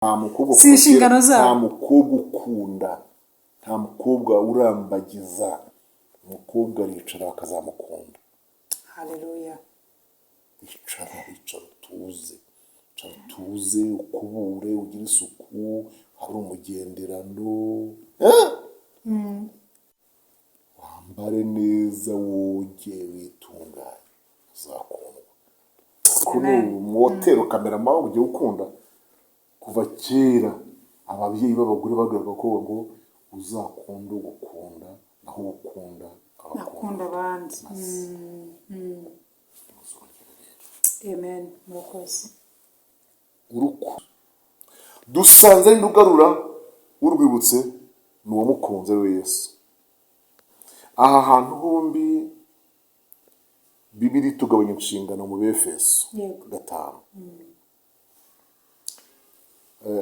Nta mukobwa Si inshingano zabo. Nta mukobwa ukunda, nta mukobwa urambagiza. Umukobwa aricara bakazamukunda. Haleluya. Icara, icara utuze, icara utuze, ukubure, ugire isuku, hari umugenderano. Eh? Wambare neza, woge, witunganye, uzakundwa. Kuko mu hoteli ukamerama ugiye ukunda. Kuva kera ababyeyi b'abagore babwiraga abakobwa ngo uzakunde ugukunda, naho ukunda akunda abakunda abandi. Muzongere rero. Amen, murakoze. Uruku dusanze ari ugarura urwibutse ni uwamukunze, we Yesu. Aha hantu hombi Bibiri tugabanya inshingano mu Befeso 5.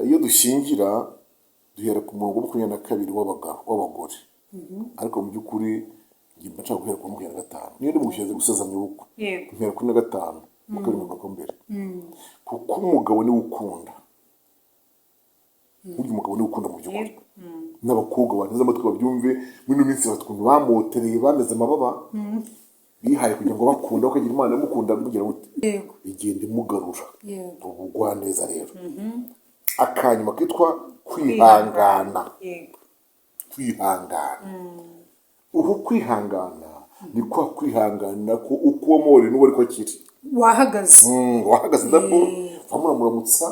Iyo dushingira duhera ku murongo wa 22 w'abagabo, w'abagore, ariko mu by'ukuri njye mba nshaka guhera ku 25 niyo ndi mu gusezeranya ubukwe. Mpera kuri na gatanu mu kabiri ko mbere, kuko umugabo niwe ukunda. Burya umugabo niwe ukunda mu by'ukuri. N'abakobwa banteze amatwi babyumve. Muri ino minsi bafite ukuntu bamotereye, bameze amababa, bihaye kugira ngo bakunda, bakagira Imana imukunda mugira gute? Igenda imugarura. Ubugwaneza rero, akanyuma kitwa kwihangana. Kwihangana, uku kwihangana ni kwa kwihangana ko uko wamubonye n'uwo ariko akiri. Wahagaze. Wahagaze ndabwo wamuramutsa.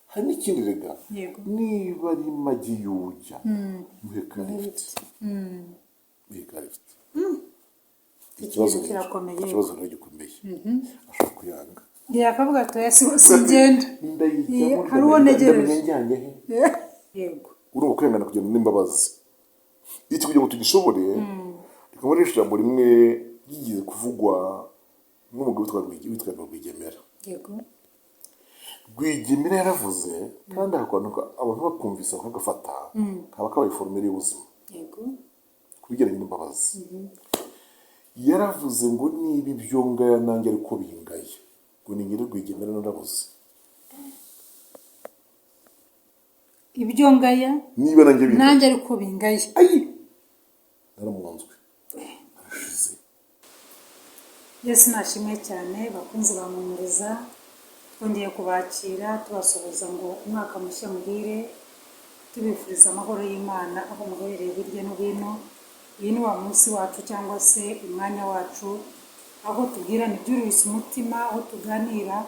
Hari n'ikindi rega. Niba ari magi yujya, muhe ka lift, muhe ka lift. Ikibazo Ikintu rero kirakomeye. Ikibazo rero gikomeye, ashobora kuyanga. Yakavuga ati: "Oya, sigenda." Ndayijyamo. Hari uwo ntegereje. Ndamenya njyanye he? Urumva kwihangana kugira n'imbabazi, iki kugira ngo tugishobore, reka nkoreshe ijambo rimwe ryigeze kuvugwa n'umugabo witwa Rwigemera. Rwigemera yaravuze, kandi aka kantu abantu bakumvise bakagafata, kaba kabaye formule y'ubuzima ku bijyanye n'imbabazi. Yaravuze ngo: "Niba ibyo ngaya nanjye ariko bingaye," ngo ni nyiri Rwigemera narabuze. Ibyo ngaya niba nanjye bingaye, nanjye ariko bingaye. Ayi, naramunzwe, arashize. Yesu nashimwe cyane. Bakunzi ba Mpumuriza, twongeye kubakira, tubasuhuza ngo umwaka mushya muhire, tubifuriza amahoro y'Imana aho muherereye hirya no hino. Uyu ni wa munsi wacu cyangwa se umwanya wacu aho tubwirana ibyururutsa umutima, aho tuganira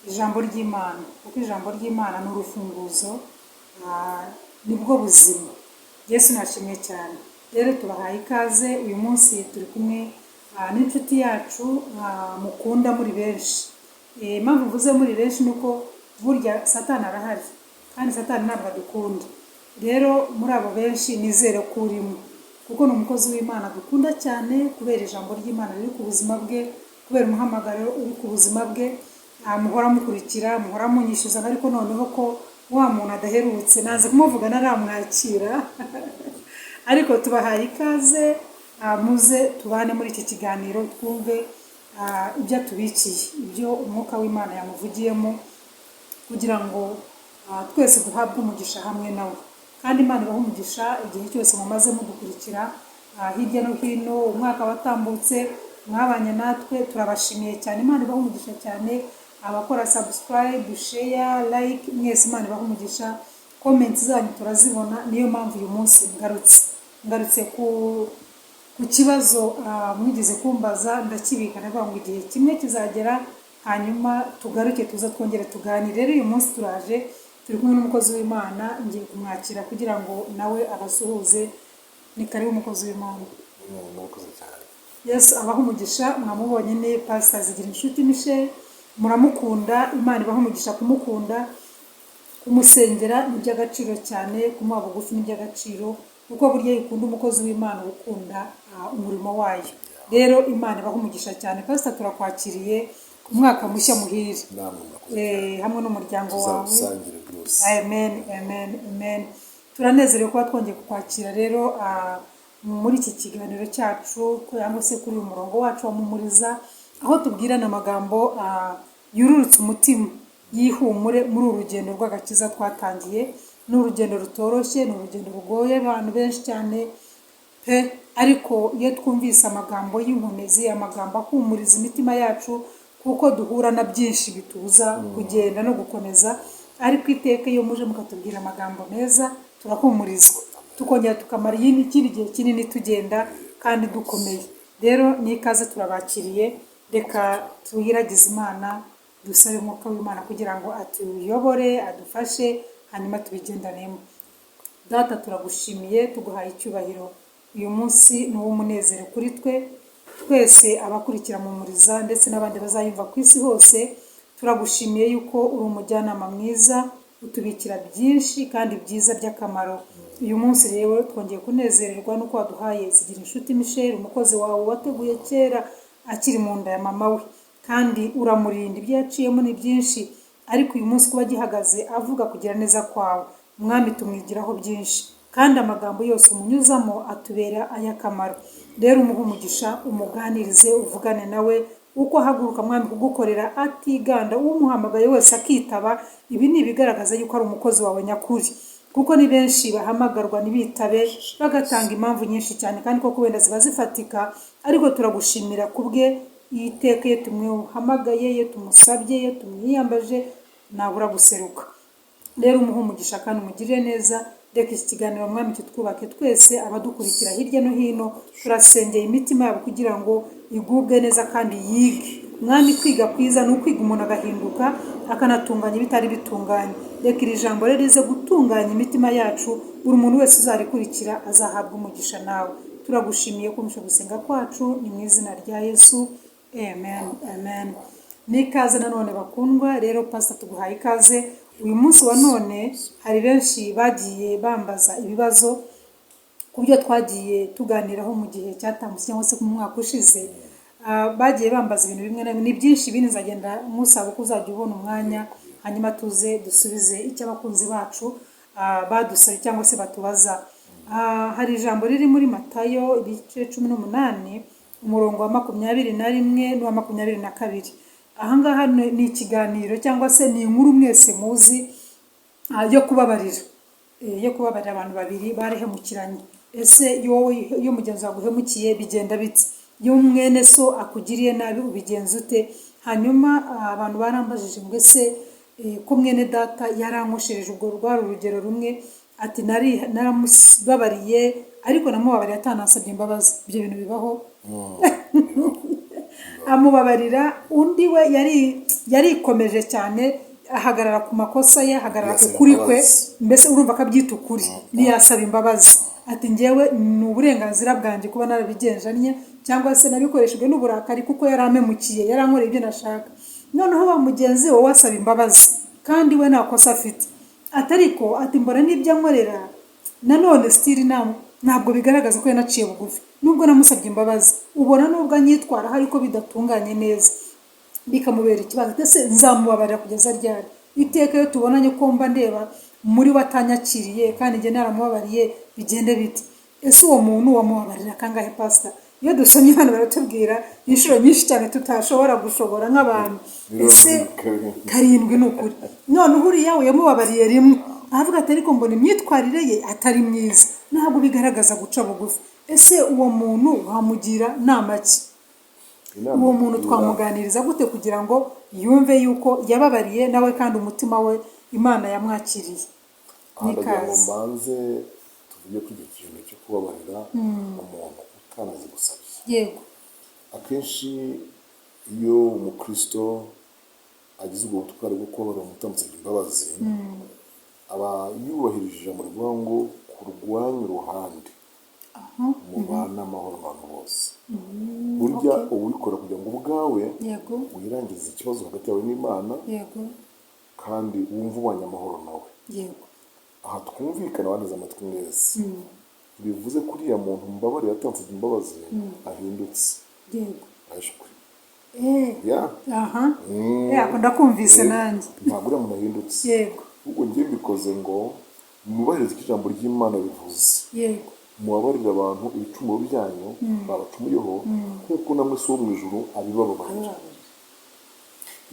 ijambo ry'Imana, kuko ijambo ry'Imana ni urufunguzo, nibwo buzima. Yesu nashimwe cyane. Rero tubahaye ikaze. Uyu munsi turi kumwe n'inshuti yacu mukunda muri benshi. Impamvu mvuze muri benshi ni uko burya Satani arahari, kandi Satani ntabwo adukunda. Rero muri abo benshi nizere ko urimo, kuko ni umukozi w'Imana dukunda cyane kubera ijambo ry'Imana riri ku buzima bwe, kubera umuhamagaro uri ku buzima bwe. Muhora mukurikira, muhora munyishyuza, ariko noneho ko wa muntu adaherutse, nanze kumuvuga naramwakira. Ariko tubahaye ikaze, muze tubane muri iki kiganiro, twumve ibyo atubikiye, ibyo umwuka w'Imana yamuvugiyemo, kugira ngo twese duhabwe umugisha hamwe nawe. Kandi Imana ibahe umugisha igihe cyose mumaze mudukurikira hirya no hino. Umwaka watambutse mwabanye natwe, turabashimiye cyane. Imana ibahe umugisha cyane. Abakora subscribe, share, like, mwese Imana ibahe umugisha. Comments zanyu turazibona. Niyo mpamvu uyu munsi ngarutse ku kibazo mwigeze kumbaza, ndakibika, ndavuga ngo igihe kimwe kizagera hanyuma tugaruke, tuze twongere tuganire. Rero uyu munsi turaje, turi kumwe n'umukozi w'Imana. Ngiye kumwakira kugira ngo nawe abasuhuze. Ni karibu, umukozi w'Imana. Murakoze cyane. Yesu abaha umugisha. Mwamubonye, ni Pastor Zigira Inshuti Michel. Muramukunda, Imana ibaha umugisha. Kumukunda, kumusengera ni iby'agaciro cyane, kumuha bugufi ni iby'agaciro, kuko burya iyo ukunda umukozi w'Imana uba ukunda umurimo wayo. Rero Imana ibaha umugisha cyane. Pastor, turakwakiriye. Umwaka mushya muhire. Namwe murakoze cyane. Hamwe n'umuryango wawe. Tuzawusangire rwose. Amen, amen, amen. Turanezerewe kuba twongeye kukwakira rero muri iki kiganiro cyacu cyangwa se kuri uyu murongo wacu wa Mumuriza, aho tubwirana amagambo yururutse umutima. Yihumure muri uru rugendo rw'agakiza twatangiye. Ni urugendo rutoroshye, ni urugendo rugoye abantu benshi cyane pe, ariko iyo twumvise amagambo y'inkomezi, amagambo ahumuriza imitima yacu, kuko duhura na byinshi bitubuza kugenda no gukomeza, ariko iteka iyo muje mukatubwira amagambo meza turahumurizwa, tukongera tukamara ikindi gihe kinini tugenda kandi dukomeye. Rero ni ikaze, turabakiriye. Reka tuyiragize Imana, dusabe Umwuka w'Imana kugira ngo atuyobore, adufashe, hanyuma tubigendanemo. Data, turagushimiye, tuguhaye icyubahiro. Uyu munsi ni uw'umunezero kuri twe twese abakurikira Mpumuriza ndetse n'abandi bazayumva ku isi hose. Turagushimiye yuko uri umujyanama mwiza, utubikira byinshi kandi byiza by'akamaro. Uyu munsi rero twongeye kunezererwa n'uko waduhaye Zigirinshuti Michel, umukozi wawe wateguye kera akiri mu nda ya mama we, kandi uramurinda. Ibyo yaciyemo ni byinshi, ariko uyu munsi kuba agihagaze avuga kugira neza kwawe, Mwami, tumwigiraho byinshi, kandi amagambo yose umunyuzamo atubera ay'akamaro. Rero umuhe umugisha, umuganirize, uvugane nawe uko ahaguruka, Mwami, kugukorera atiganda, umuhamagaye wese akitaba. Ibi ni ibigaragaza yuko ari umukozi wawe nyakuri, kuko ni benshi bahamagarwa ntibitabe, bagatanga impamvu nyinshi cyane, kandi koko wenda ziba zifatika, ariko turagushimira kubwe. Iteka iyo tumuhamagaye, iyo tumusabye, iyo tumwiyambaje, ntabura guseruka. Rero umuhe umugisha kandi umugirire neza. Reka iki kiganiro, Mwami, kitwubake twese abadukurikira hirya no hino. Turasengeye imitima yabo kugira ngo igubwe neza kandi yige. Mwami, kwiga kwiza ni ukwiga umuntu agahinduka, akanatunganya ibitari bitunganye. Reka iri jambo rero rize gutunganya imitima yacu. Buri muntu wese uzarikurikira azahabwa umugisha nawe. Turagushimiye kumvisha gusenga kwacu, ni mu izina rya Yesu, amen, amen. Ni ikaze nanone bakundwa. Rero pasita, tuguhaye ikaze uyu munsi wa none. Hari benshi bagiye bambaza ibibazo ku byo twagiye tuganiraho mu gihe cyatambutse cyangwa se mu mwaka ushize. Bagiye bambaza ibintu bimwe na bimwe, ni byinshi, ibindi nzagenda musaba ko uzajya ubona umwanya, hanyuma tuze dusubize icyo abakunzi bacu badusabye cyangwa se batubaza. Hari ijambo riri muri Matayo ibice 18, umurongo wa 21 n'uwa 22. Ahangaha ni ikiganiro cyangwa se ni inkuru mwese muzi yo kubabarira, yo kubabarira abantu babiri barahemukiranye. Ese iyo wowe, iyo mugenzi wawe aguhemukiye bigenda bite? Iyo mwene so akugiriye nabi ubigenza ute? Hanyuma abantu barambajije ngo ese ko mwene data yarankoshereje, ubwo rwari urugero rumwe, ati nari naramubabariye, ariko namubabariye atanansabye imbabazi. Ibyo bintu bibaho? Amubabarira, undi we yarikomeje cyane, ahagarara ku makosa ye, ahagarara ku Ntiyasaba kuri kwe. imbabazi. Mbese urumva ko abyita ukuri, ntiyasaba imbabazi, ati njyewe ni uburenganzira bwanjye kuba narabigenjanye cyangwa se nabikoreshejwe n'uburakari, kuko yarampemukiye, yarankoreye ibyo nashaka. Noneho wa mugenzi we asaba imbabazi kandi we nta kosa afite, ati ariko ati mbona n'ibyo ankorera nanone still ntabwo bigaragaza ko yanaciye bugufi, nubwo namusabye imbabazi, ubona nubwo anyitwaraho ariko bidatunganye neza, bikamubera ikibazo. Ese nzamubabarira kugeza ryari? Iteka iyo tubonanye ko mba ndeba muri we atanyakiriye kandi njye naramubabariye, bigende bite? Ese uwo muntu wamubabarira kangahe, pasita? Iyo dusomye hano baratubwira inshuro nyinshi cyane tutashobora gushobora nk'abantu. Ese karindwi ni ukuri? Noneho uriya we yamubabariye rimwe, aravuga ati ariko mbona imyitwarire ye atari myiza, ntabwo bigaragaza guca bugufi. Ese uwo muntu wamugira nama ki? Inama Uwo muntu tugira- twamuganiriza gute kugira ngo yumve yuko yababariye nawe kandi umutima we Imana yamwakiriye? Aha ndagira ngo N'ikaze. mbanze tuvuge ko icyo kintu cyo kubabarira umuntu utanazigusabye, akenshi iyo umukristo agize ubwo butwari bwo kubabarira umuntu utamusabye imbabazi, aba yubahirije ijambo rivuga ngo kurwanya uruhande mubane amahoro abantu bose. Burya uba ubikora kugira ngo ubwawe wirangize ikibazo hagati yawe n'Imana, kandi wumve ubanye amahoro nawe. Aha twumvikana, banteze amatwi mwese, bivuze ko uriya muntu mbabarira atansabye imbabazi ahindutse? Ashwe. Ya. Aha. Ako ndakumvise nanjye. Ntabwo uriya muntu ahindutse, ahubwo njye mbikoze ngo mwubahirize icyo ijambo ry'Imana rivuze: mubabarire abantu ibicumuro byanyu babacumuyeho, nk'uko namwe So wo mu ijuru abibababarira.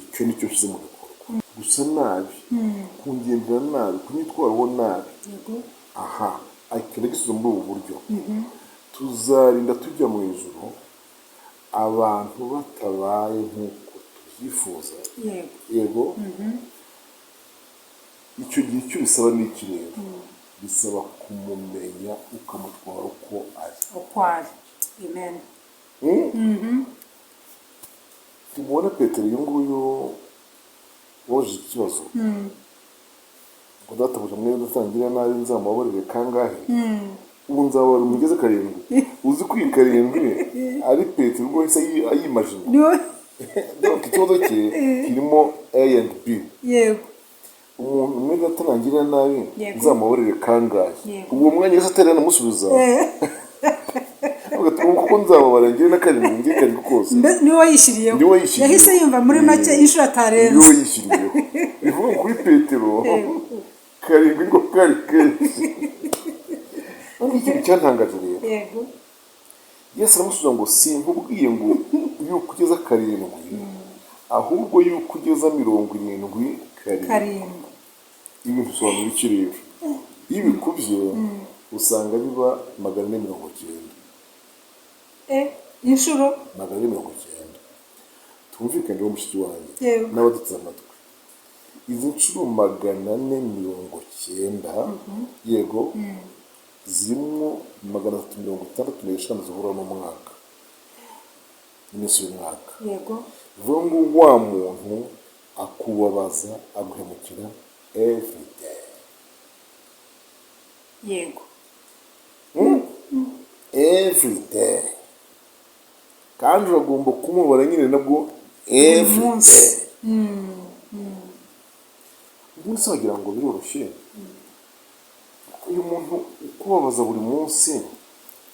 Icyo ni cyo nshyize mu bikorwa. Gusa nabi, kungendera nabi, kunyitwaraho nabi. Aha akenda gisubizo muri ubu buryo: tuzarinda tujya mu ijuru abantu batabaye nk'uko tubyifuza. Yego, icyo gihe icyo bisaba ni iki rero? Bisaba kumumenya, ukamutwara uko ari. Uko ari, amen. Tumubona Petero uyu nguyu woje ikibazo ngo: "Databuja, mwene ndatangira nabi nzamubabarire kangahe? Ubu nzababara umugeze karindwi?" Uzi ko iyi karindwi ari Petero ubwo yahise ayimajina. Niwe. Donc ikibazo cye kirimo A and B. Umuntu umwe atangira nabi, nzamubabarire kangahe? Uwo mwanya yose atari yanamusubiza, avuga ati: "Ubu kuko nzababara ngire na karindwi, ngire karindwi kose." Mbese niwe wayishyiriyeho? Niwe wayishyiriyeho. Yahise yumva muri make inshuro atarenze. Niwe wayishyiriyeho. Bivuga ngo kuri Petero karindwi niko kari kenshi. None ikintu cyantangaje rero, Yesu aramusubiza ngo: "Sinkubwiye ngo yuko ugeza karindwi, ahubwo yuko ugeza 77." Karindwi. Ibintu bisobanura iki rero? Iyo ubikubye usanga biba 490. Inshuro 490. Tumvikane rero, mushiki wanjye n'abaduteze amatwi, izi nshuro 490, yego, zirimo 365 zihura n'umwaka, n'iminsi y'umwaka. Bivuga ngo wa muntu akubabaza, aguhemukira every day. Every day, kandi uragomba kumubara nyine nabwo every munsi. day. Umunsi wagira ngo biroroshye. Uyu muntu ukubabaza buri munsi,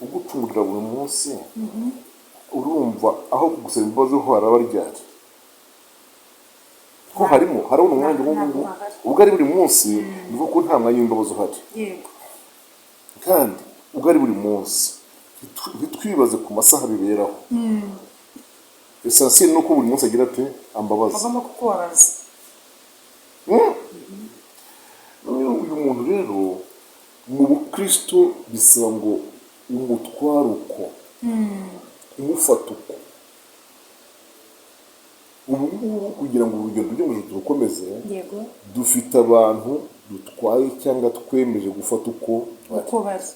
ugucungurira buri munsi, urumva aho kugusaba imbabazi ho haraba ryari? Ko harimo harabona umwanya ubu ngubu? Ntabwo hahari. Ubwo ari buri munsi, bivuga ko nta mwanya w'imbabazi uhari. Kandi ubwo ari buri munsi, ntitwibaze ku masaha biberaho. Essentiel ni uko buri munsi agira ati: "Ambabazi." Agomba kukubabaza. Noneho uyu muntu rero mu bukristo bisaba ngo umutware uko, umufata uko. Ubu ngubu kugira ngo urugendo rujye mu ijuru turukomeze, dufite abantu dutwaye cyangwa twemeje gufata uko bari. Uko bari.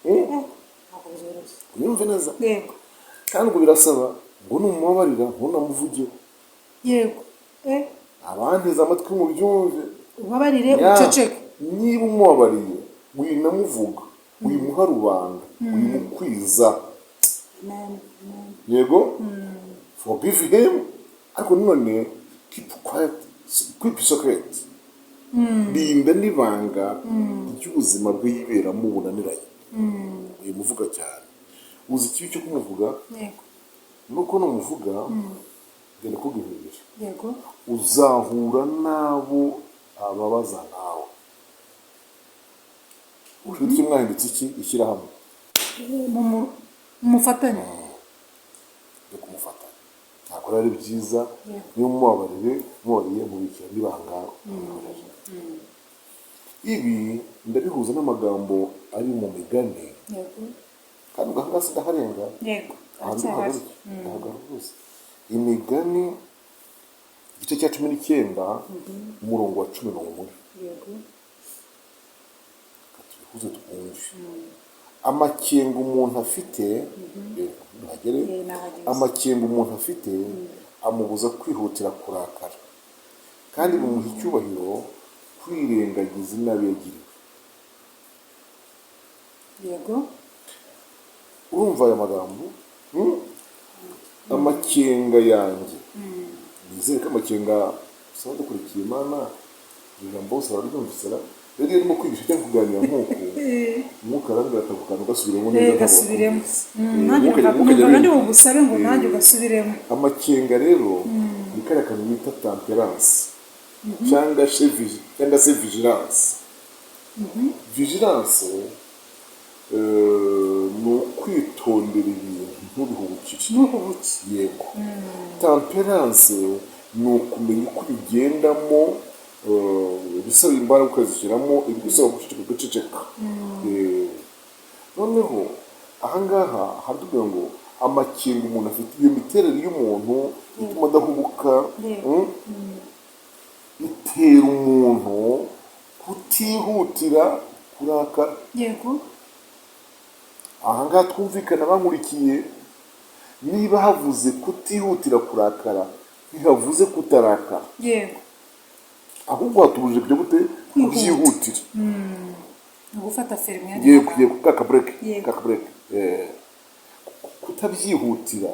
Ntabwo byoroshye. Unyumve neza. Kandi ngo birasaba ngo numubabarira ntunamuvugeho. Abanteze amatwi mu byumve. Ubabarire, Ya, uceceke. Niba umubabariye, winamuvuga, wimuha rubanda, wimukwiza. Amen. Amen. Yego, forgive him, ariko none keep quiet, keep secret, rinda n'ibanga ry'ubuzima bwe yiberamo bunaniranye. Wimuvuga cyane. Uzi ikibi cyo kumuvuga? Nuko numuvuga, genda kubwira ibintu bibiri. Uzahura n'abo ababaza nawe ufite icyo mwahindutse iki? Ishyirahamwe. Mufatanye. Byo kumufata ntabwo ari byiza. Niba umubabarire, mubabariye, mubikira n'ibanga, mwihorere. Ibi ndabihuza n'amagambo ari mu Migani. Kandi ubwo ahangaha sindaharenga. Ahantu Aracyahari. hagaruke, ndahagaruka rwose. Imigani igice cya 19, umurongo wa 11. Reka tubihuze twumve amakenga umuntu afite. Yego, nahagere. Nahageze. Amakenga umuntu afite amubuza kwihutira kurakara, kandi bimuha icyubahiro kwirengagiza inabi yagiriwe. Urumva aya magambo? Amakenga yanjye, nizere ko amakenga usaba dukurikiye Imana, ijambo bose bararyumvise ra. Rero iyo urimo kwigisha cyangwa kuganira nk'uku, Umwuka arambwira ati: "Ako kantu gasubiremo neza." Ntabwo Gasubiremo. wakumvise. Nanjye Umwuka numvaga ndi ajya bugusabe ngo nanjye ugasubiremo. Amakenga rero ni kariya kantu bita temperance cyangwa se vigilance. Vigilance ni ukwitondera ibintu. Ntubihubukire. Ntuhubuke. Yego, tempérance ni ukumenya uko ubigendamo, ibisaba imbaraga ukazishyiramo, ibigusaba guceceka ugaceceka. Noneho ahangaha haratubwira ngo amakenga umuntu afite, iyo miterere y'umuntu ituma adahubuka, itera umuntu kutihutira kurakara. Ahangaha twumvikana, bankurikiye, niba havuze kutihutira kurakara, ntihavuze kutarakara. Ahubwo hatubujije kujya gute? Kwihuta. Kubyihutira. Ni ugufata ferme. Yego, kaka break. Kaka break. Kutabyihutira,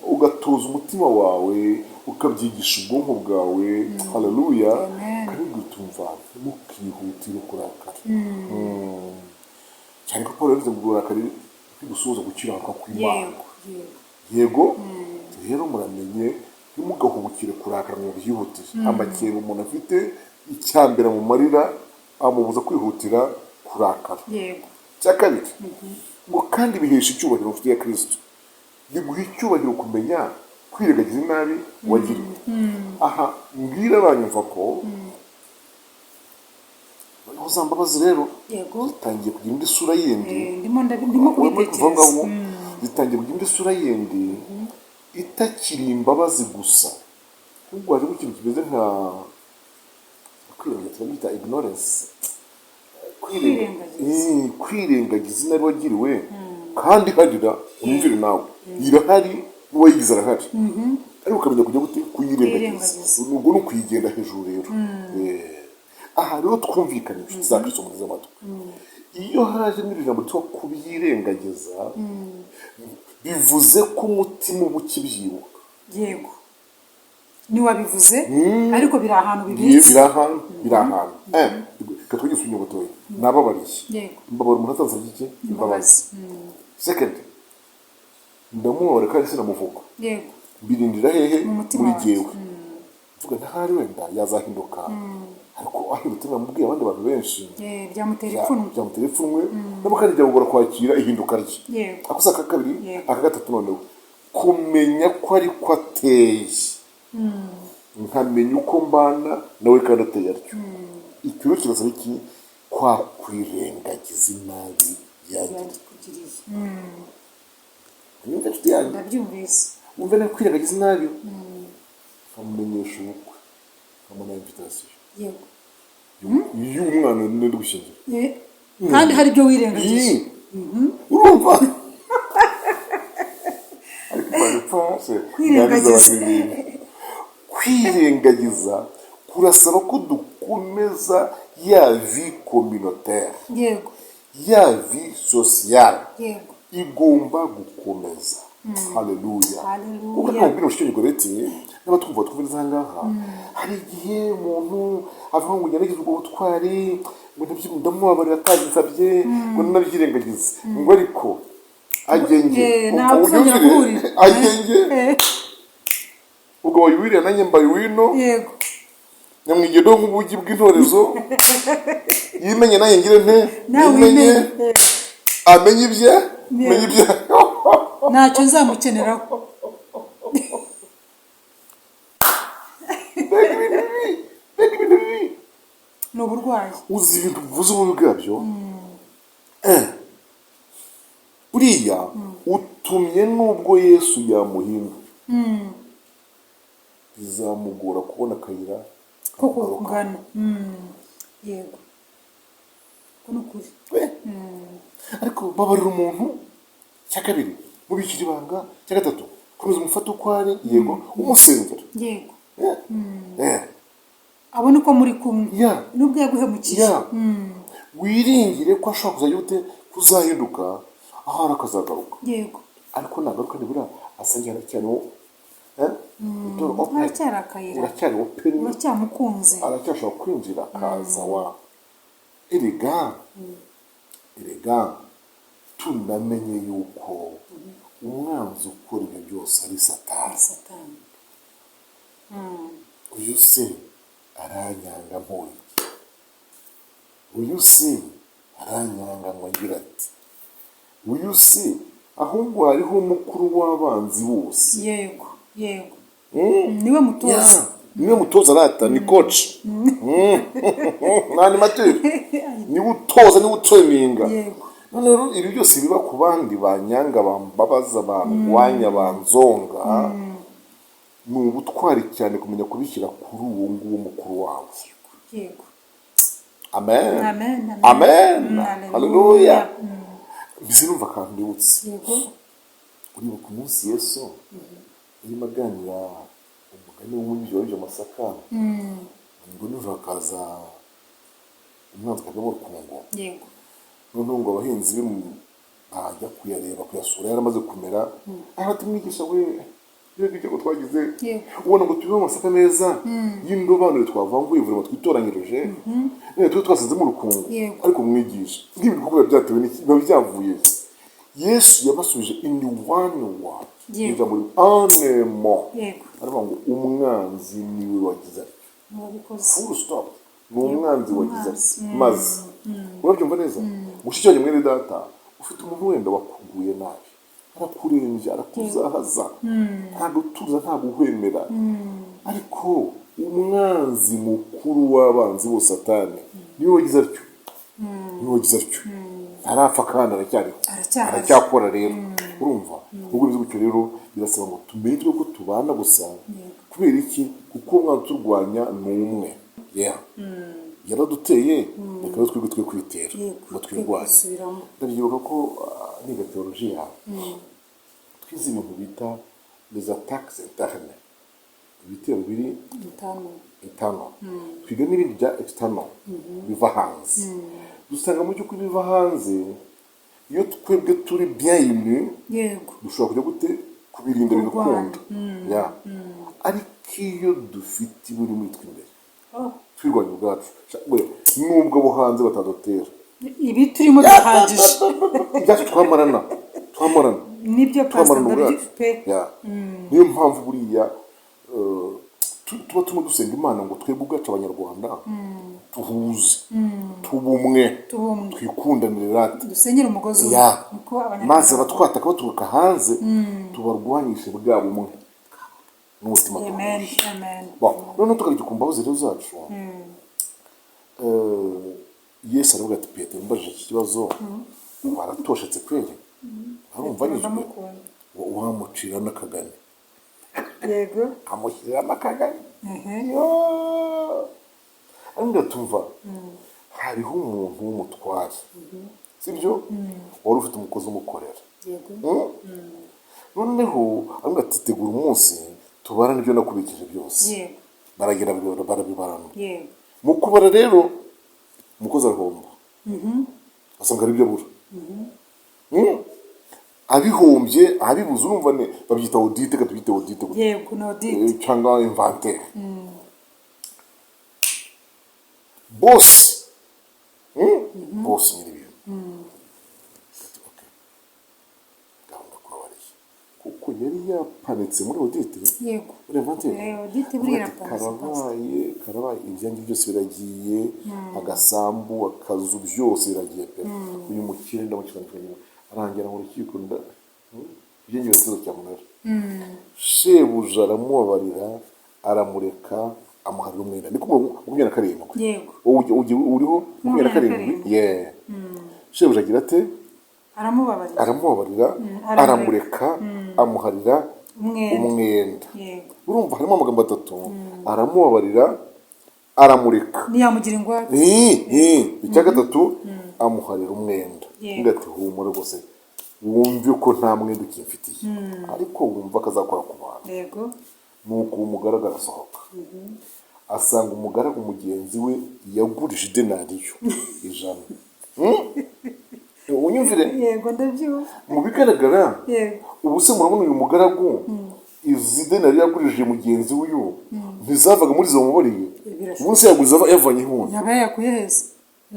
ugatoza umutima wawe, ukabyigisha ubwonko bwawe. Haleluya! Amen. Ukabibwira utumva, ntimukihutire kurakara. Cyane ko Paul yavuze ngo uburakari ntigusuhuza gukiranuka kw'Imana. yego yego Yego, rero muramenye, ntimugahubukire kurakara ngo byihutire. Amakenga umuntu afite, icyambere mu marira amubuza kwihutira kurakara. Icya kabiri ngo kandi bihesha icyubahiro inshuti ya Kirisito, biguha icyubahiro kumenya kwirengagiza inabi wagiriwe. Aha mbwira abanyumva ko noneho za mbabazi rero zitangiye kugira indi sura yindi. Ndimo Urimo kuvuga kubitekereza. ngo zitangiye kugira indi sura yindi itakiri imbabazi gusa, ahubwo hajemo ikintu kimeze nka kwirengagiza, bita ignorance. Kwirengagiza. Kwirengagiza inabi wagiriwe kandi harira umvire nawe irahari, n'uwayigize arahari, ariko ukamenya kujya gute? Kuyirengagiza. Kuyirengagiza. Ubwo ni ukuyigenda hejuru rero. Aha rero twumvikane, inshuti za Kristo muteze amatwi, iyo haje n'iri jambo ryitwa kubyirengagiza, bivuze ko umutima uba ukibyibuka. Yego, ntiwabivuze, ariko biri ahantu bibitse. Biri ahantu, biri ahantu. Reka twigise unyugutoye nababariye. Mbabara umuntu atansabye iki? Imbabazi. Second, ndamubabara kandi sinamuvuga. Mbirindira hehe? Mu mutima Muri wanjye. jyewe. Mvuga ntahari wenda yazahinduka, ariko ahindutse namubwiye abandi bantu benshi, Byamutera ipfunwe. Byamutera ipfunwe nabo, kandi byamugora kwakira ihinduka rye. Ako si aka kabiri? Aka gatatu noneho, kumenya ko ariko ateye, nkamenya uko mbana nawe kandi ateye atyo. Icyo rero kirasaba iki? Kwa kwirengagiza inabi yangiriye. Yagikugiriye. Nyumve, inshuti yanjye. Ndabyumvise. Wumve nawe, kwirengagiza inabi, nkamumenyesha ubukwe, nkamuha invitation y'umwana nenda gushyingira. Kandi hari ibyo wirengagije. Urumva, ariko Imana ipfashe. Kwirengagiza. Kwirengagiza kurasaba ko dukomeza ya vie communautaire, ya vie sociale, igomba gukomeza. Haleluya! Haleluya. Kuko ntabwo mushiki Goreti n'abatwumva twumviriza aha ngaha, hari igihe umuntu avuga ngo ngerageze ubwo butwari, ngo ndamubabarira atabinsabye, ngo nabyirengagize, ngo ariko agenge. Ntabwo tuzongera guhurira. Agenge. Ubwo wayiwiriye, nanjye mbaye wino. Nyamwigendaho nk'ubugi bw'intorezo, yimenye nanjye ngire nte? Nawe yimenye. wimenye. Amenye ibye, menye ibye. Ntacyo nzamukeneraho. Mbega ibintu bibi, mbega ibintu bibi! Ni uburwayi. Uzi ibintu bivuze ububi bwabyo? Buriya utumye nubwo Yesu yamuhindura, bizamugora kubona akayira ko kamugaruka. Kugana. Yego, ko ni ukuri. Ariko babarira umuntu, cya kabiri mubikira ibanga, cya gatatu komeza umufate uko ari, yego, umusengera. Abone uko muri kumwe nubwo yaguhemukiye. Wiringire ko ashobora kuzajya ute? Kuzahinduka, ahari akazagaruka. Ariko nagaruka nibura asanga aracyari wo, eh? Door open. Haracyari akayira. Uracyari open. Uracyamukunze. Aracyashobora kwinjira akaza wa. Erega tunamenye yuko umwanzi ukora ibyo byose ari Satani. Satani. Uyu se aranyanga mpuye, uyu se aranyanga ngo agira ati uyu se. Ahubwo hariho mukuru w'abanzi bose. yego yego Niwe mutoza. Yeah, niwe mutoza rata, ni coach, ni animateur, niwe utoza, niwe utraininga. None rero ibi byose biba ku bandi banyanga, bambabaza, bandwanya, banzonga, ni ubutwari cyane kumenya kubishyira kuri uwo nguwo mukuru wawe. Amen. Amen, amen. Amen. Haleluya. Haleluya. Mbese numva akantu ndibutse. Uribuka umunsi Yesu arimo aganira umugani w'umubibyi wabibye amasaka, ngo nijoro hakaza umwanzi akajyamo urukungu? Noneho ngo abahinzi be bajya kuyareba, kuyasura yaramaze kumera, ati: "Mwigisha we, mbega ibyago twagize! Ubona ngo tubibe amasaka meza y'indobanure twavanguye vurema twitoranyirije, none tube twasizemo urukungu." "Ariko mwigisha, nk'ibi bikorwa biba byatewe n'iki? Biba byavuye he?" Yesu yabasubije in one word, ijambo rimwe, un mot. Aravuga ngo umwanzi niwe wagize atyo. Wabikoze. Full stop. Ni umwanzi wagize Umwanzi. atyo. Maze urabyumva neza, mushiki wanjye, mwene data, ufite umuntu wenda wakuguye nabi, arakurembya, arakuzahaza, ntabwo utuza, ntabwo uhwemera, ariko umwanzi mukuru w'abanzi bose, Satani, niwe wagize atyo, niwe wagize atyo. Ntarapfa kandi aracyariho. Aracyahari. Aracyakora. Rero urumva ubwo bivuze gutyo rero, birasaba ngo tumenye twe ko tubana gusa. Kubera iki? Kuko umwana uturwanya ni umwe. Yeah, yaraduteye, reka rero twebwe twe kwitera ngo twirwanye. Kwisubiramo. Ndabyibuka ko niga teolojiya twize ibintu bita les attaques internes, ibitero biri Itanu. internal. Twiga n'ibindi bya external, biva hanze. Dusanga mu by'ukuri biva hanze, iyo twebwe turi bien unis, dushobora kujya gute kubirinda Kurwana. bigakunda. Yeah. Ariko iyo dufite ibiri muri twe imbere, twirwanya ubwacu, we, nubwo abo hanze batadutera, Ibi turimo duhagije. Ibyacu twamarana, twamarana. Nibyo, pastor. Twamarana Ndabyo ubwacu. pe. Yeah. Niyo mpamvu buriya tuba turimo dusenga Imana ngo twebwe ubwacu Abanyarwanda tuhuze, tube umwe, Tube umwe. twikundanire rata. Dusenyere umugozi umwe. Niko Abanyarwanda. Maze abatwataka baturuka hanze tubarwanyishe bwa bumwe n'umutima Amen. duhuje. Amen. Bon, noneho tukarya ku mbabazi rero zacu. Yesu aravuga ati: "Petero, mbajije iki kibazo, waratoshetse kweri, arumva anyuzwe." Ndamukunda. Wamucira n'akagani. Amushyiriramo akagani. Yo! Arambwira, tumva, hariho umuntu w'umutware, sibyo, wari ufite umukozi umukorera. Noneho arambwira ati: "Tegura umunsi tubarane ibyo nakubikije byose." Baragenda barabibarana. Mu kubara rero, umukozi arahomba, asanga ari ibyo abura. Abihombye, abibuze, urumva ne babyita audit, reka tubyite audit gutya. Yego, ni audit. Cyangwa inventaire. Boss, Boss nyiri ibintu ati: "Okay, gahunda kubabariye," kuko yari yapanitse muri audit, muri inventaire. Audit buriya Avuga ati, irapanitse, pastor. "Karabaye, karabaye, ibyanjye byose biragiye, agasambu, akazu, byose biragiye pe. Uyu mukire ndamukira arangira mu rukiko, nda ibyanjye birateza cyamunara." Shebuja aramubabarira, aramureka, amuharira umwenda. Niko umurongo 27. Wowe uriho 27. 27. Yeah. Shebuja agira ate? Aramubabarira. Aramubabarira, aramureka. Aramureka, amuharira Umwenda. umwenda. Urumva harimo amagambo atatu: aramubabarira, aramureka, Ntiyamugira ingwate. Icya gatatu, amuharira umwenda. Undi ati: "Humura rwose, wumve ko nta mwenda ukimfitiye," ariko wumva ko azakora ku bantu. Nuko uwo mugaragu arasohoka, asanga umugaragu mugenzi we yagurije idenariyo 100. Unyumvire. Yego, ndabyumva. Mu bigaragara, ubu se murabona uyu mugaragu, izi denariyo yagurije mugenzi w'uyu ntizavaga muri izo mubariye? Birashoboka. Ubu se yaguze yavanye ihuye? Yaba yayakuye heza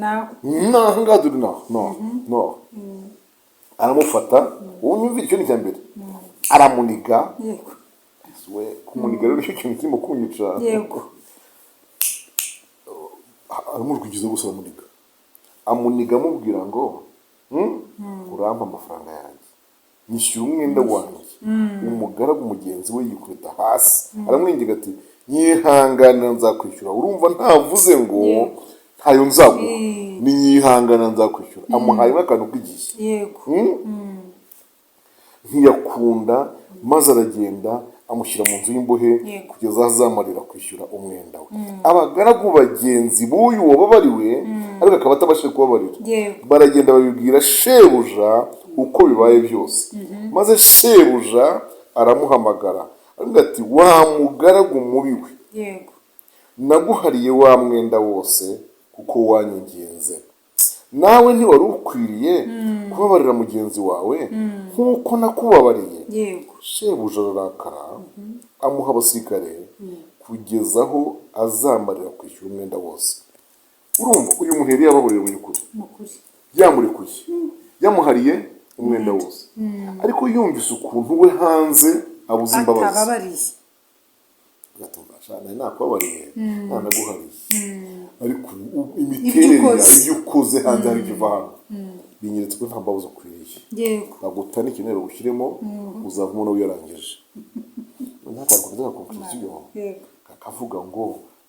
nawe? Naha ngaha dore, no, no, no. Aramufata, uwo nyumvire, icyo ni icya mbere, aramuniga. We, kumuniga rero nicyo kintu kirimo kunyica. Aramurwigiza gusa, aramuniga, amuniga amubwira ngo: Urampa amafaranga yanjye." Nyishyura umwenda wanjye. Umugaragu mugenzi we yikubita hasi, aramwinginga ati: "Nyihanganira, nzakwishyura." Urumva, ntavuze ngo ntayo nzaguha, ni nyihanganira nzakwishyura. Amuhayemo akantu k'igihe. Ntiyakunda, maze aragenda amushyira mu nzu y'imbohe kugeza aho azamarira kwishyura umwenda we. Abagaragu bagenzi b'uyu wababariwe, ariko akaba atabashije kubabarira, baragenda babibwira shebuja uko bibaye byose. Maze shebuja aramuhamagara, aravuga ati: "Wa mugaragu mubi we, naguhariye wa mwenda wose kuko wanyinginze. Nawe ntiwari ukwiriye kubabarira mugenzi wawe nk'uko nakubabariye?" Shebuja ararakara, amuha abasirikare kugeza aho azamarira kwishyura umwenda wose. Urumva, uyu muntu yari yababariye mu by'ukuri, Ni ukuri. yamurekuye, yamuhariye umwenda wose, ariko yumvise ukuntu we hanze abuze imbabazi, atababariye, agatumva: "Sha, nari nakubabariye, nanaguhariye, ariko imiterere Ibyo yawe, ukoze. ibyo ukoze hanze, hari ikiva hano binyeretse ko nta mbabazi ukwiriye. Ntabwo utana ikintu bagushyiremo, uzavamo nawe uyarangije." Noneho akantu kameze nka conclusion kakavuga ngo: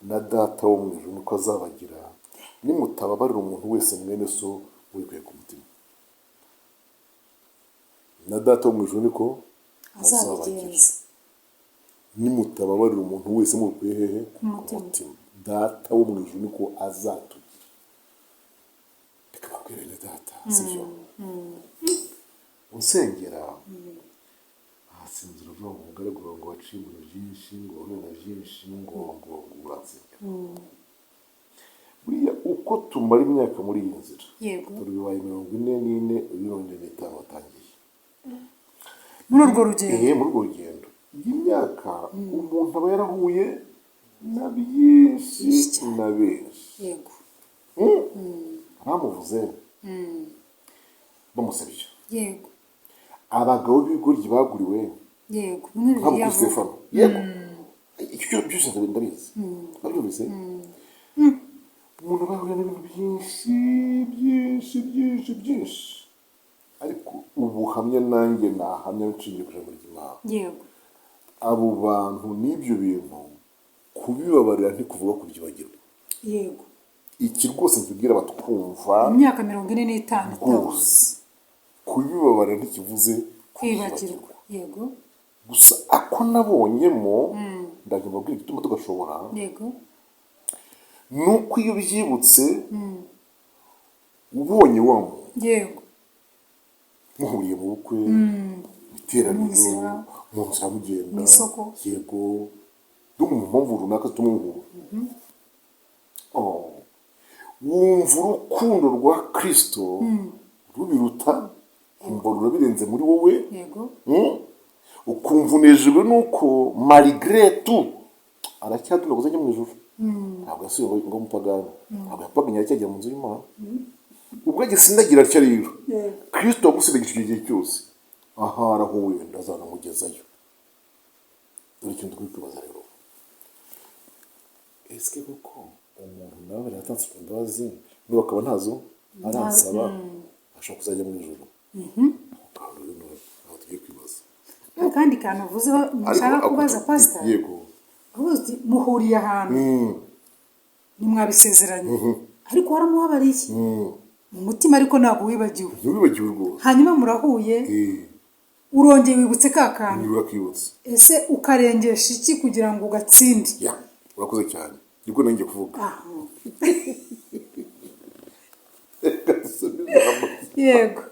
"Na Data wo mu ijuru niko azabagira nimutababarira umuntu wese mwene so wikuye ku mutima." Na Data wo mu ijuru niko azabagira azabigenza nimutababarira umuntu wese mubikuye hehe? Ku mutima. Mutima. Data wo mu ijuru niko azatugira. Reka babwire ne data, sibyo? Unsengera ahasinzira uvuga ngo umugaragu wawe ngo waciye ibintu byinshi, ngo wahuye na byinshi, ngo uransengera. Buriya uko tumara imyaka muri iyi nzira, dore bibaye 44, 45 watangiye muri urwo rugendo. Ehe, muri urwo rugendo, iyi myaka umuntu aba yarahuye na byinshi Byinshi cyane. na benshi. Bamuvuze bamusebya, abagabo b'ibigoryi baguriwe Bimwe nk'abo Bibiliya kuri avuga. Stefano. Yego, icyo byose ndabizi, nabyumvise. Umuntu aba yahuye n'ibintu byinshi byinshi byinshi byinshi, ariko ubuhamya nanjye nahamya nshingiye ku ijambo ry'Imana, abo bantu n'ibyo bintu, kubibabarira ntikuvuga kubyibagirwa. Iki rwose nkibwira abatwumva. Imyaka 45 itabuze. Rwose kubibabarira ntikivuze kwibagirwa, yego. Gusa ako nabonyemo, ndaje mbabwira igituma tugashobora, ni uko iyo ubyibutse, ubonye wa muntu muhuriye mu bukwe, mu iteraniro, Mu nzira. mu nzira mugenda, Mu isoko. Yego, no mu mpamvu runaka zituma muhura. Oh, wumva urukundo rwa Kirisito rubiruta, ukumva rurabirenze muri wowe. Ukumva unejejwe nuko malgré tout aracyadunda ngo azajye mu ijuru. Ntabwo yasubiye ngo umupagani, ntabwo yapaganye, aracyajya mu nzu y'Imana. Ubwo agisindagira atya rero, Kirisito wagusindagira icyo gihe cyose, ahari aho wenda azanamugezayo. Dore ikintu dukwiye kwibaza rero: ese koko umuntu nawe yatanze imbabazi, n'ubu akaba ntazo aransaba, ashobora kuzajya mu ijuru? Ako kantu rero ntabwo tugiye kwibaza. Akandi kantu uvuzeho nshaka Ariko kubaza, pasita, Yego. uvuze uti muhuriye ahantu, ntimwabisezeranye, ariko waramubabariye mu mutima, ariko ntabwo wibagiwe. Ntiwibagiwe rwose. Hanyuma murahuye, urongeye wibutse ka kantu. Niba kibutse. Ese ukarengesha iki kugira ngo ugatsinde? Ya, urakoze cyane, nibwo nanjye kuvuga. Reka dusome ijambo. Yego,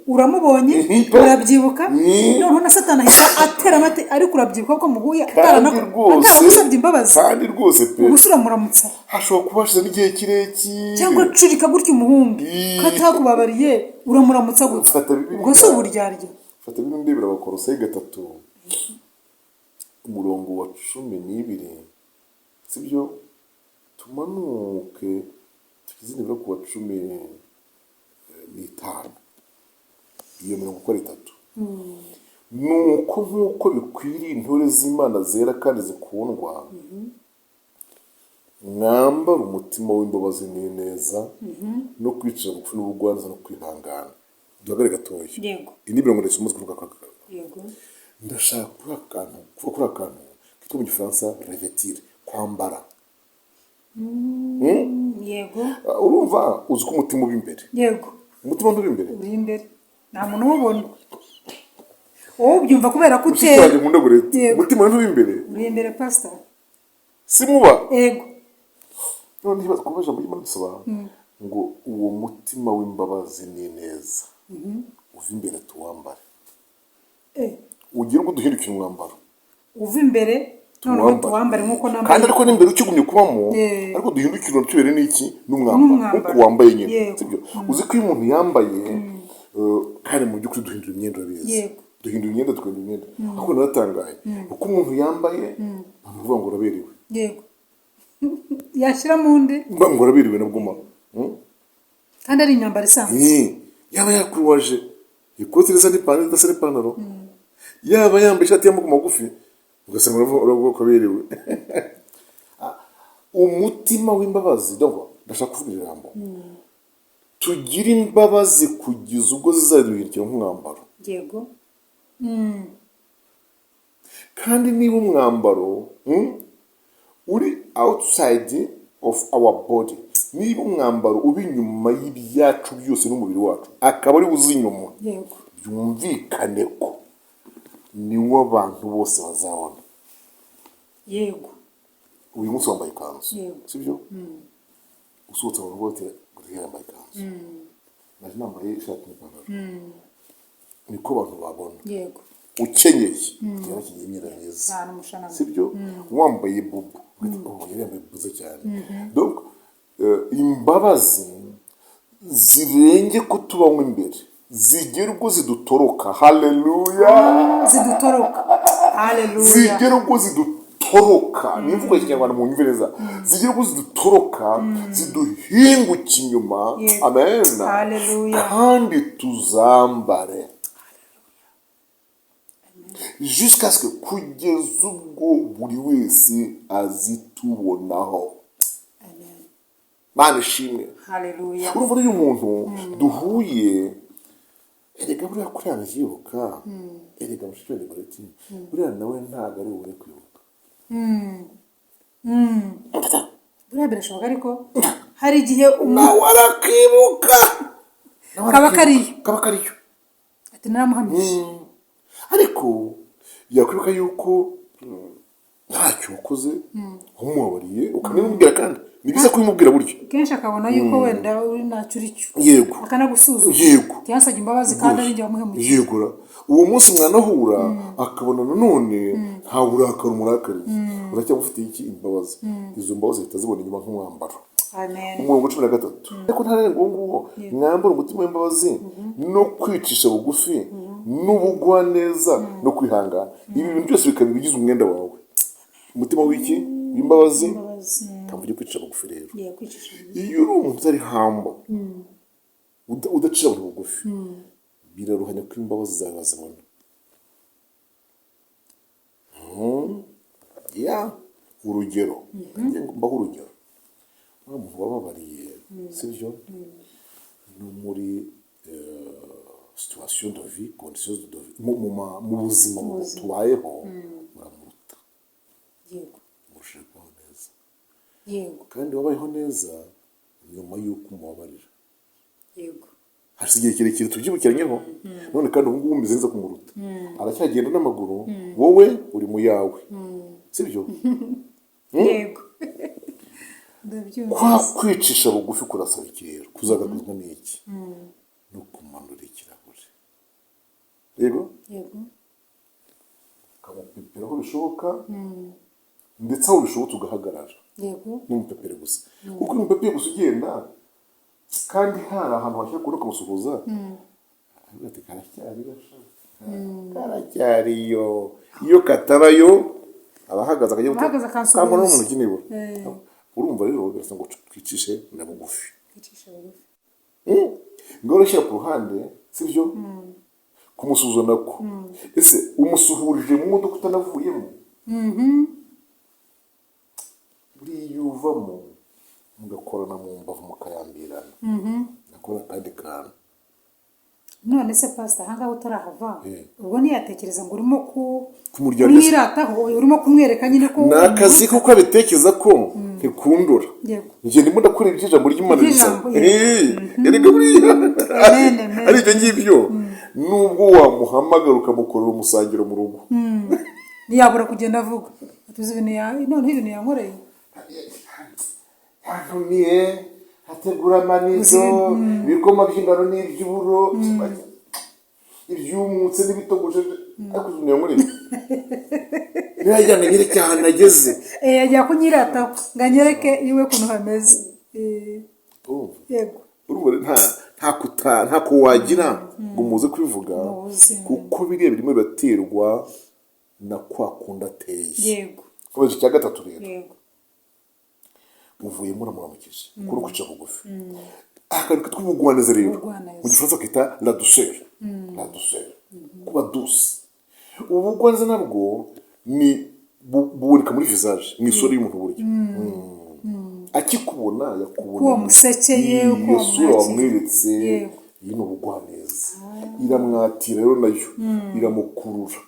uramubonye, urabyibuka, noneho na Satani ahita atera amate, ariko urabyibuka ko muhuye Kandi rwose, ataragusabye imbabazi. Kandi rwose pe. Ubu se uramuramutsa? Hashobora kuba hashize n'igihe kirekire. Cyangwa curika gutya umuhungu ko atakubabariye, uramuramutsa gutya? Fata Bibiliya. Ubwo si uburyarya? Fata bino, ndebera Abakorosayi 3, umurongo wa 12, sibyo? Tumanuke tugeze nibura ku wa 15, iyo mirongo uko ari itatu. Nuko nk'uko bikwiriye intore z'Imana zera kandi zikundwa, mwambara umutima w'imbabazi n'ineza no kwicara bugufi n'ubugwaneza no kwihangana. Duhagarare gatoya. Yego. Indi mirongo ndetse umaze kuvuga aka. Yego. Ndashaka kuri akantu, kuvuga kuri akantu kitwa mu Gifaransa revêtir, kwambara. Yego. Ah, urumva, uzi ko umutima uba imbere? Yego. Umutima ntuba imbere? Uri imbere, nta muntu uwubona, wowe ubyumva kubera ko Mushiki utera. wanjye nkunda Goreti. Yego. Umutima ntuba imbere? Uri imbere, pasita. Si muba? Yego. None niba kuba ijambo ry'Imana risobanura ngo uwo mutima w'imbabazi n'ineza uva imbere tuwambare, ugire ubwo duhindukira umwambaro. Uva imbere noneho tuwambare nk'uko nambaye. Kandi ariko n'imbere ukigumye kubamo, ariko duhindukire tubere n'iki? N'umwambaro. N'umwambaro. Nk'uko wambaye nyine. Yego. Sibyo? Uzi ko iyo umuntu yambaye, kandi mu by'ukuri duhindura imyenda, urabizi. Yego. Duhindura imyenda, tugahindura imyenda, ariko naratangaye uko umuntu yambaye, abantu bavuga ngo uraberewe. Yego, yashyira mu ndi. Ngo uraberewe nabwo ma. Kandi ari imyambaro isanzwe. Yaba yakuruwaje ikoti risa n'ipantaro, idasa n'ipantaro, yaba yambaye ishati y'amaboko magufi, ugasanga uravuga ko aberewe. Umutima w'imbabazi, donc ndashaka kuvuga ijambo tugire imbabazi kugeza ubwo zizaduhindukira nk'umwambaro. Yego. Kandi niba umwambaro uri outside of our body, niba umwambaro uba inyuma y'ibyacu byose n'umubiri wacu, akaba ari uzi inyuma, byumvikane ko niwo abantu bose bazabona. Uyu munsi wambaye ikanzu, Yego. sibyo? Usohotse, abantu bose buri yambaye ikanzu, naje nambaye ishati n'ipantaro, niko abantu babona. Ukenyeye, yarakenyeye imyenda myiza, cyane umushanana. Sibyo? Wambaye bubu, oh, yari yambaye bubu nziza cyane. Donc imbabazi zirenge kutubamo imbere, zigera ubwo zidutoroka. Haleluya! Zidutoroka, haleluya! Zigera ubwo zidutoroka, ni imvugo ya Kinyarwanda, mu neza, zigera ubwo zidutoroka, ziduhinguka inyuma. Amen. Haleluya. Kandi tuzambare jusqu'à ce que, kugeza ubwo buri wese azitubonaho. Amen. Mana ishimwe! Haleluya! Urumva rero, uyu muntu duhuye, erega buriya kuri arabyibuka, erega mushiki wanjye Goreti, buriya nawe ntabwo ari bubure kwibuka. Buriya birashoboka, ariko hari igihe umuntu Nawe arakibuka. Nawe Kaba arakibuka. kariyo. Kaba kariyo. Ati naramuhamije. Ariko yakwibuka yuko ntacyo wakoze, wamubabariye, ukanabimubwira, kandi ni byiza kubimubwira buryo. Kenshi akabona yuko wenda uri ntacyo uri cyo, akanagusuzuma. Yansabye imbabazi kandi ari njye wamuhemukiye. Yego, uwo munsi mwanahura, akabona nanone nta burakari umurakariye, uracyamufitiye iki? Imbabazi. Izo mbabazi zihita zibona inyuma nk'umwambaro. Amen. Umurongo 13: ariko ntarenga uwo nguwo, mwambare umutima w'imbabazi no kwicisha bugufi n'ubugwaneza no kwihangana. Ibi bintu byose bikaba ibigize umwenda wawe. Umutima w'iki? W'imbabazi. Imbabazi. Kamvuge kwicisha bugufi rero. Yego, kwicisha bugufi. Iyo uri umuntu utari humble, udacira abantu bugufi, biraruhanya ko imbabazi zawe bazibona. Ya, urugero, njye mbaho urugero, wa muntu wababariye, sibyo? No muri situation de vie, conditions de vie, mu buzima tubayeho, uramuruta. Murushaho kubaho neza. Kandi wabayeho neza nyuma y'uko umubabarira. Hashize igihe kirekire tubyibukiranyeho none, kandi ubu ngubu umeze neza kumuruta, aracyagenda n'amaguru, wowe uri mu yawe, sibyo? Yego, ndabyumva. Kwa kwicisha bugufi kurasaba iki rero? Kuzagaragazwa n'iki? No kumanura ikirahure, yego. Yego. Ukamupepera aho bishoboka, ndetse aho bishobotse ugahagarara. N'umupepere gusa, kuko iyo umupepeye gusa ugenda, kandi hari ahantu washyira kubona ukamusuhuza, aravuga ati karacyari gasha, karacyariyo. Iyo katabayo aba ahagaze akajya Aba ahagaze akansuhuza. Kambona mu ntoki nibura. Urumva rero, birasa ngo twicishe na bugufi. Kwicisha bugufi. Ngaho urashyira ku ruhande, sibyo? Kumusuhuza nako, ese umusuhurije mu modoka utanavuyemo? Buriya iyo uvamo mugakorana mu mbavu, mukayambirana, nakora akandi kantu. None se pasita, ahangaha utarahava, ubwo ntiyatekereza ngo urimo Kumuryarya. kumwirataho, urimo kumwereka nyine ko Ni akazi, kuko abitekereza ko ntikundura. Njye ndimo ndakora iby'ijambo ry'Imana Iby'ijambo, risaba. yego. Erega buriya Amen, amen. ari ibyo ngibyo, nubwo wamuhamagara ukamukorera umusangiro mu rugo, Ntiyabura kugenda avuga atuzi ibintu noneho ibintu yankoreye. Yantumiye, ategura amanizo, ibikoma by'ingano n'iby'uburo, ibyumutse n'ibitogosheje, ariko ibintu yankoreye ntiyajyana nyereke ahantu ageze. Yagiye kunyirataho ngo anyereke iwe ukuntu hameze. Urumva? Yego. Urumva ntako wagira ngo muze kubivuga, Muze. kuko biriya birimo biraterwa na kwa kundi ateye. Komeje icya gatatu rero. Uvuyemo uramuramukije kuri kwica bugufi, akantu kitwa ubugwaneza rero. Ubugwaneza. Mu Gifaransa bakita la douceur, la douceur, kuba douce. Ubugwaneza nabwo ni buboneka muri visage, mu isura y'umuntu burya. Akikubona yakubona Uko wamusekeye, uko iyo sura wamwakiriye. wamweretse. Iyi ni ubugwaneza, iramwatira rero, nayo iramukurura.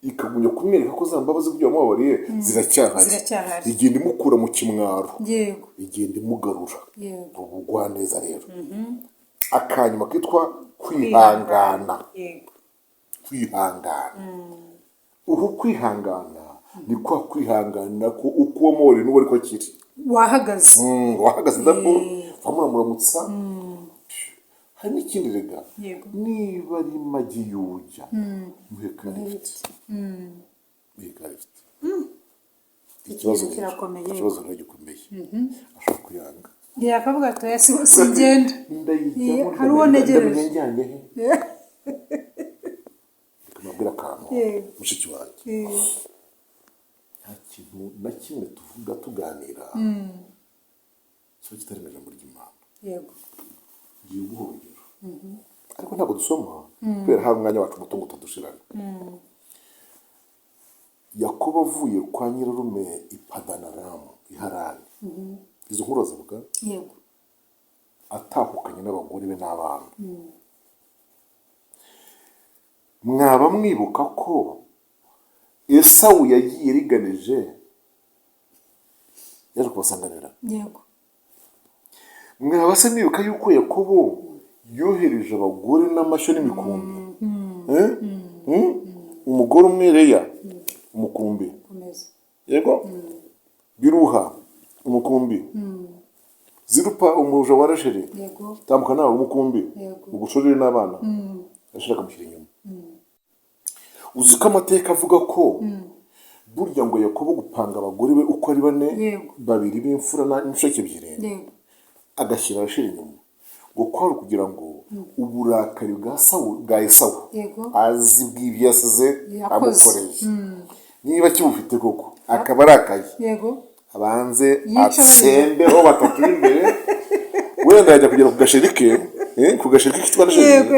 Ikagumya kumwereka ko za mbabazi ibyo wamubabariye ziracyahari. Ziracyahari. Igenda imukura mu kimwaro, igenda imugarura. Ubugwaneza rero, akanyuma kitwa kwihangana. Kwihangana, uku kwihangana ni kwa kwihangana ko uko wamubabariye n'ubu ariko akiri. Wahagaze. Wahagaze ndabwo wamuramutsa. Hari n'ikindi rega. Niba ari magi yujya muhe ka lift, muhe ka lift. Ikibazo rero, Kirakomeye. ikibazo rero gikomeye, ashobora kuyanga. Yakavuga ati: "Oya, singenda." Ndayijyamo. Hari uwo ntegereje. Ndamenya njyanye he? Reka mbabwire akantu, mushiki wanjye. Nta kintu na kimwe tuvuga, tuganira, kiba kitari mu ijambo ry'Imana. Ngiye guha urugero, ariko ntabwo dusoma kubera hari umwanya wacu muto ngo utadushirana. Yakobo avuye kwa nyirarume i Padanaramu, i Harani, izo nkuru urazivuga? Yego. Atahukanye n'abagore be n'abana. Mwaba mwibuka ko Esawu yagiye riganije, yaje kubasanganira? Yego. Mwaba se mwibuka yuko Yakobo yohereje abagore n'amashyo n'imikumbi? Eh? Mm? Umugore umwe Leya, umukumbi. Komeza. Yego, Biruha, umukumbi. Zirupa, umuja wa Rasheli, tambuka nawe, umukumbi. Ugushorere n'abana. Rasheli akamushyira inyuma. Uzi ko amateka avuga ko burya ngo Yakobo gupanga abagore be uko ari bane, babiri b'imfura n'inshoreke ebyiri, agashyira Rasheli inyuma, ngo kwari ukugira ngo uburakari bwa Sawu, bwa Esawu, azi bw'ibyo yasize Yakoze. amukoreye, niba akibufite koko akaba arakaye, abanze Yica. atsembeho batatu b'imbere, wenda yajya kugera ku gasheri ke, ku gasheri ke kitwa Rasheli,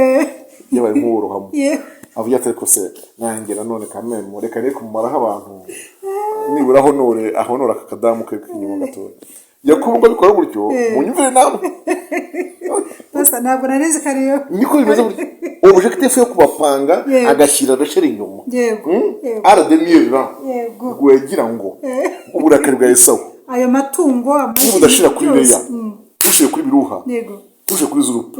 yabaye nk'uworohamo, avuga ati: "Ariko se nanjye nanone kamemo, reka ne kumaraho abantu, nibura honore ahonora aka kadamu ke k'inyuma gatoya." Yakobo ngo abikora gutyo, munyumvire namwe. Pastor, ntabwo nari nzi ko ariyo. Niko bimeze gutyo, objectif yo kubapanga, agashyira Rasheli inyuma. Au dernier rang. Ubwo yagira ngo uburakari bwa Esawu Ayo matungo, amagi, nibudashira kuri byose. Leya, bushyire kuri Biruha, bushyire kuri Zurupa,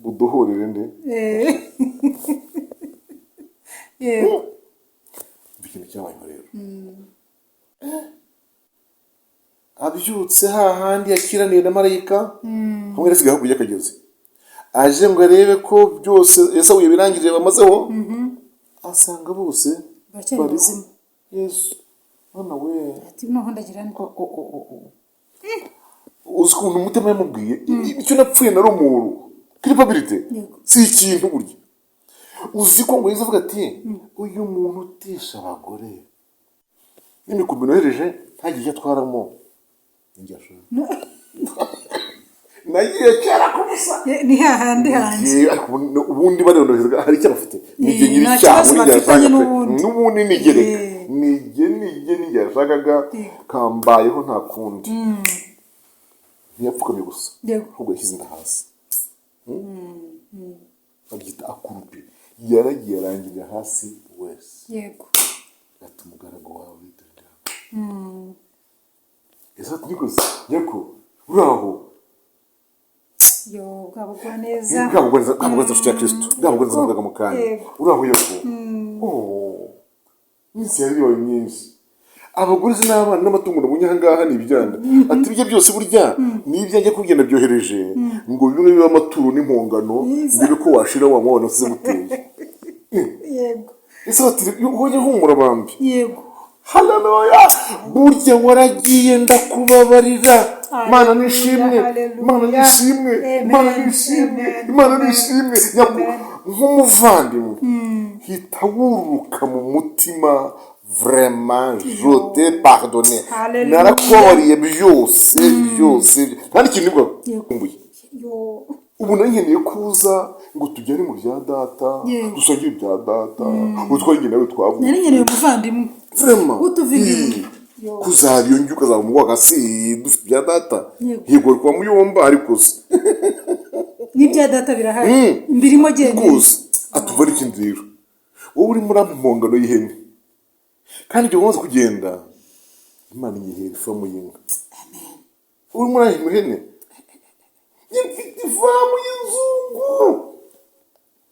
budohorere nde? Yego. Umva ikintu cyabayeho rero. Abyutse hahandi yakiraniye na marayika, hamwe yasigaye hakurya y'akagezi, aje ngo arebe ko byose Esawu yabirangije bamazeho, asanga bose Baracyari bariho. bazima. Yesu mwana we! Ati: "Noneho ndagira nte?" Oh. Uzi ukuntu umutima yamubwiye icyo napfuye na remords, culpabilité, si ikintu burya. Uzi ko ngo yahise avuga ati: "Uyu muntu utisha abagore n'imikumbi nohereje ntagire icyo atwaramo, ninjye ashaka, nagiye kera ku busa." Ni hahandi hanjye. Ariko ubundi barenohereza, hari icyo bafite, nijye nyiri Nta icyaha kibazo ubundi bafitanye yashakaga pe. n'ubundi. N'ubundi nigereka, nijye yashakaga, kambayeho, nta kundi. Ntiyapfukamye gusa, ahubwo yashyize inda hasi. Babyita accroupi. Yaragiye arangirira hasi wese. Ati: "Umugaragu wawe dore ngaho." Ese ati: "Nikoze nyako, uraho?" Yo, bwa bugwaneza. Bwa bugwaneza, nshuti ya Kristo, bwa bugwaneza navugaga mu kanya. Uraho yako? Oh, iminsi yari yabaye myinshi, abagore se n'abana n'amatungo nabonye aha ngaha ni ibyanda. Ati: "Ibyo byose burya ni ibyanjye, kubigenda byohereje ngo bimwe bibe amaturo n'impongano, ndebe ko washira wa mubano nsize guteye." Ese bati: "Ujye humura bambi." Haleluya! Burya waragiye ndakubabarira. Mana nishimwe. Haleluya. Mana nishimwe. Amen. Mana nishimwe. Amen. Imana Amen. nishimwe. Nyaku Amen. nk'umuvandimwe hita wururuka mu mutima: "Vraiment, je t'ai pardonné." Haleluya. Narakubabariye byose byose, nta n'ikintu nibwo nkumbuye. Yo. Ubu nari nkeneye kuza ngo tugere mu bya data, dusangire ibya data, utware njye nawe twavuye. Nari nkeneye umuvandimwe Vraiment. utuva inda. Yo. Kuzaba iyo njye ukazaba mu gasi dufite ibya data. Yego, kuba muyomba ariko se N'ibya data birahari, mbirimo genda. Rwose atuva n'ikindi rero, wowe urimo urampa impongano y'ihene, kandi igihe umaze kugenda Imana inyihera ifamu y'inka. Urimo urampa ihene, njye mfite ifamu y'inzungu,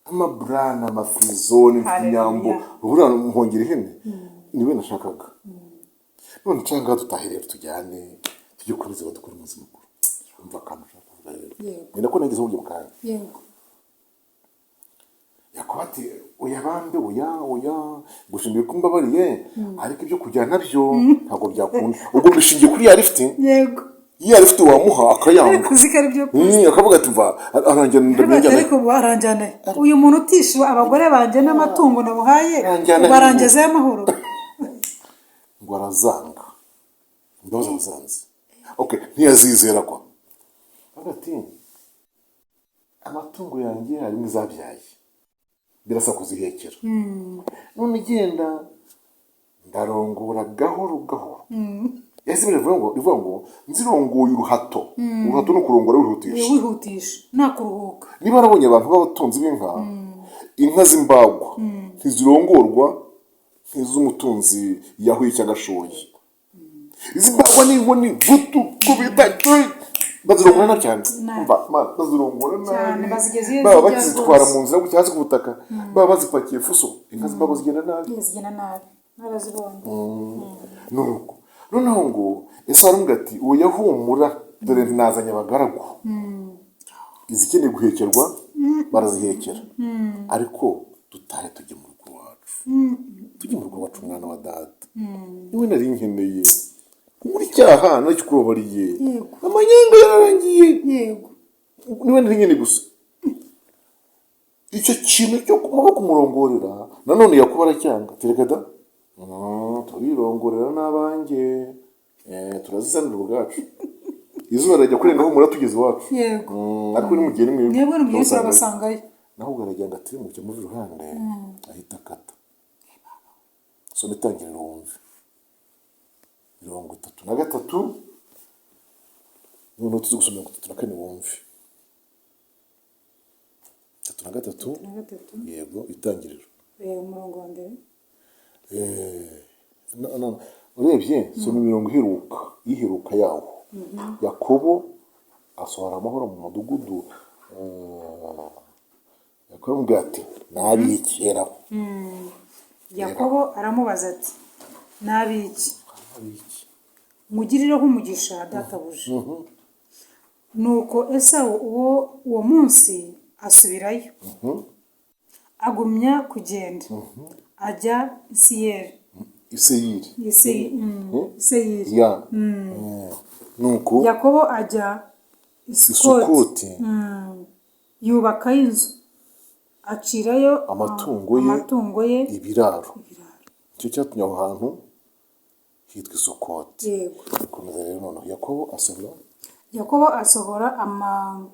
amaburana, amafirizone, mfite Haleluya. inyambo. Buriya mpongera ihene niwe nashakaga. None cyangwa dutahe rero, tujyane tujye komeza badukore umunsi mukuru. Umva akantu ushaka kuvuga rero. Ni nako nagezeho burya mu kanya. Yakuba ati: "Oya bambe, oya, oya, gushimiye ko mbabariye, ariko ibyo kujyana nabyo ntabwo byakunda." Ubwo mbishingiye kuri ya lifuti. Iyo ya lifuti wamuha akayanga. Kuzi ko ari byo. Akavuga ati: "Mva, aranjyana, ndamujyana." Ariko ubu aranjyana uyu muntu utishyuwe abagore banjye n'amatungo namuhaye? Aranjyana. Ubu arangezeyo amahoro? Ngo arazanga, imbabazi arazanze. Okay, ntiyazizera kwa. Avuga ati: "Amatungo yanjye harimo izabyaye, birasa kuzihekera. None genda, ndarongora gahoro gahoro." Yahise bivuga ngo nzirongoye uruhato. Uruhato ni ukurongora wihutisha. Wihutisha, nta kuruhuka. Niba warabonye abantu b'abatunzi b'inka, inka z'imbagwa ntizirongorwa nk'iz'umutunzi yahuye cyangwa ashoye. Izi mbagwa ni inkoni gutu kubita bazirongora nabi cyane. Nabi. Umva, man, bazirongora Cyane, nabi. bazigeza iyo Baba zijya bakizitwara rwose. mu nzira gutya hasi ku butaka, baba bazipakiye fuso. Inka z'imbagwa zigenda nabi. Iyo zigenda nabi, narazibonye. Nuko noneho ngo ese aramubwira ati: "Oya, humura, dore nazanye abagaragu, izikeneye guhekerwa barazihekera, ariko dutahe tujye mu rugo iwacu, tujye mu rugo iwacu, umwana wa data niwe nari nkeneye. Muri cyaha nakikubabariye." Amanyanga yararangiye. Niwe nari nkeneye gusa icyo kintu cyo kuba kumurongorera. Nanone Yakuba aracyanga, tereka da, turirongorera n'abanjye. Turazizanira ubwacu, izuba rirajya kurengaho humura tugeze iwacu. Ariko nimugende mwebwe. Mwebwe nimugende. Turabasangayo. Turabasangayo. Naho ubwo aragira ngo atirimuke muve iruhande, ahita akata. Soma Itangiriro wumve 33, noneho tuzi gusoma 34 wumve. 33. Na gatatu. Yego, Itangiriro. Umurongo wa mbere. No, no, urebye soma imirongo iheruka, iheruka yawo. Yakobo asohora amahoro mu mudugudu. Yakobo aramubwira ati: "Nabikeraho." Yakobo aramubaza ati: "Nabiki nkugirireho umugisha, databuja?" Nuko Esawu uwo munsi asubirayo, agumya kugenda ajya i Seyiri. Iseyiri. Seyiri. Ya, nuko Yakobo ajya i Sukoti. Isukoti. Yubakayo inzu, acirayo Amatungo ye. Amatungo ye ibiraro. Ibiraro. Nicyo cyatumye aho hantu hitwa Isukoti. Komeza rero. Noneho Yakobo asohora Yakobo asohora amahoro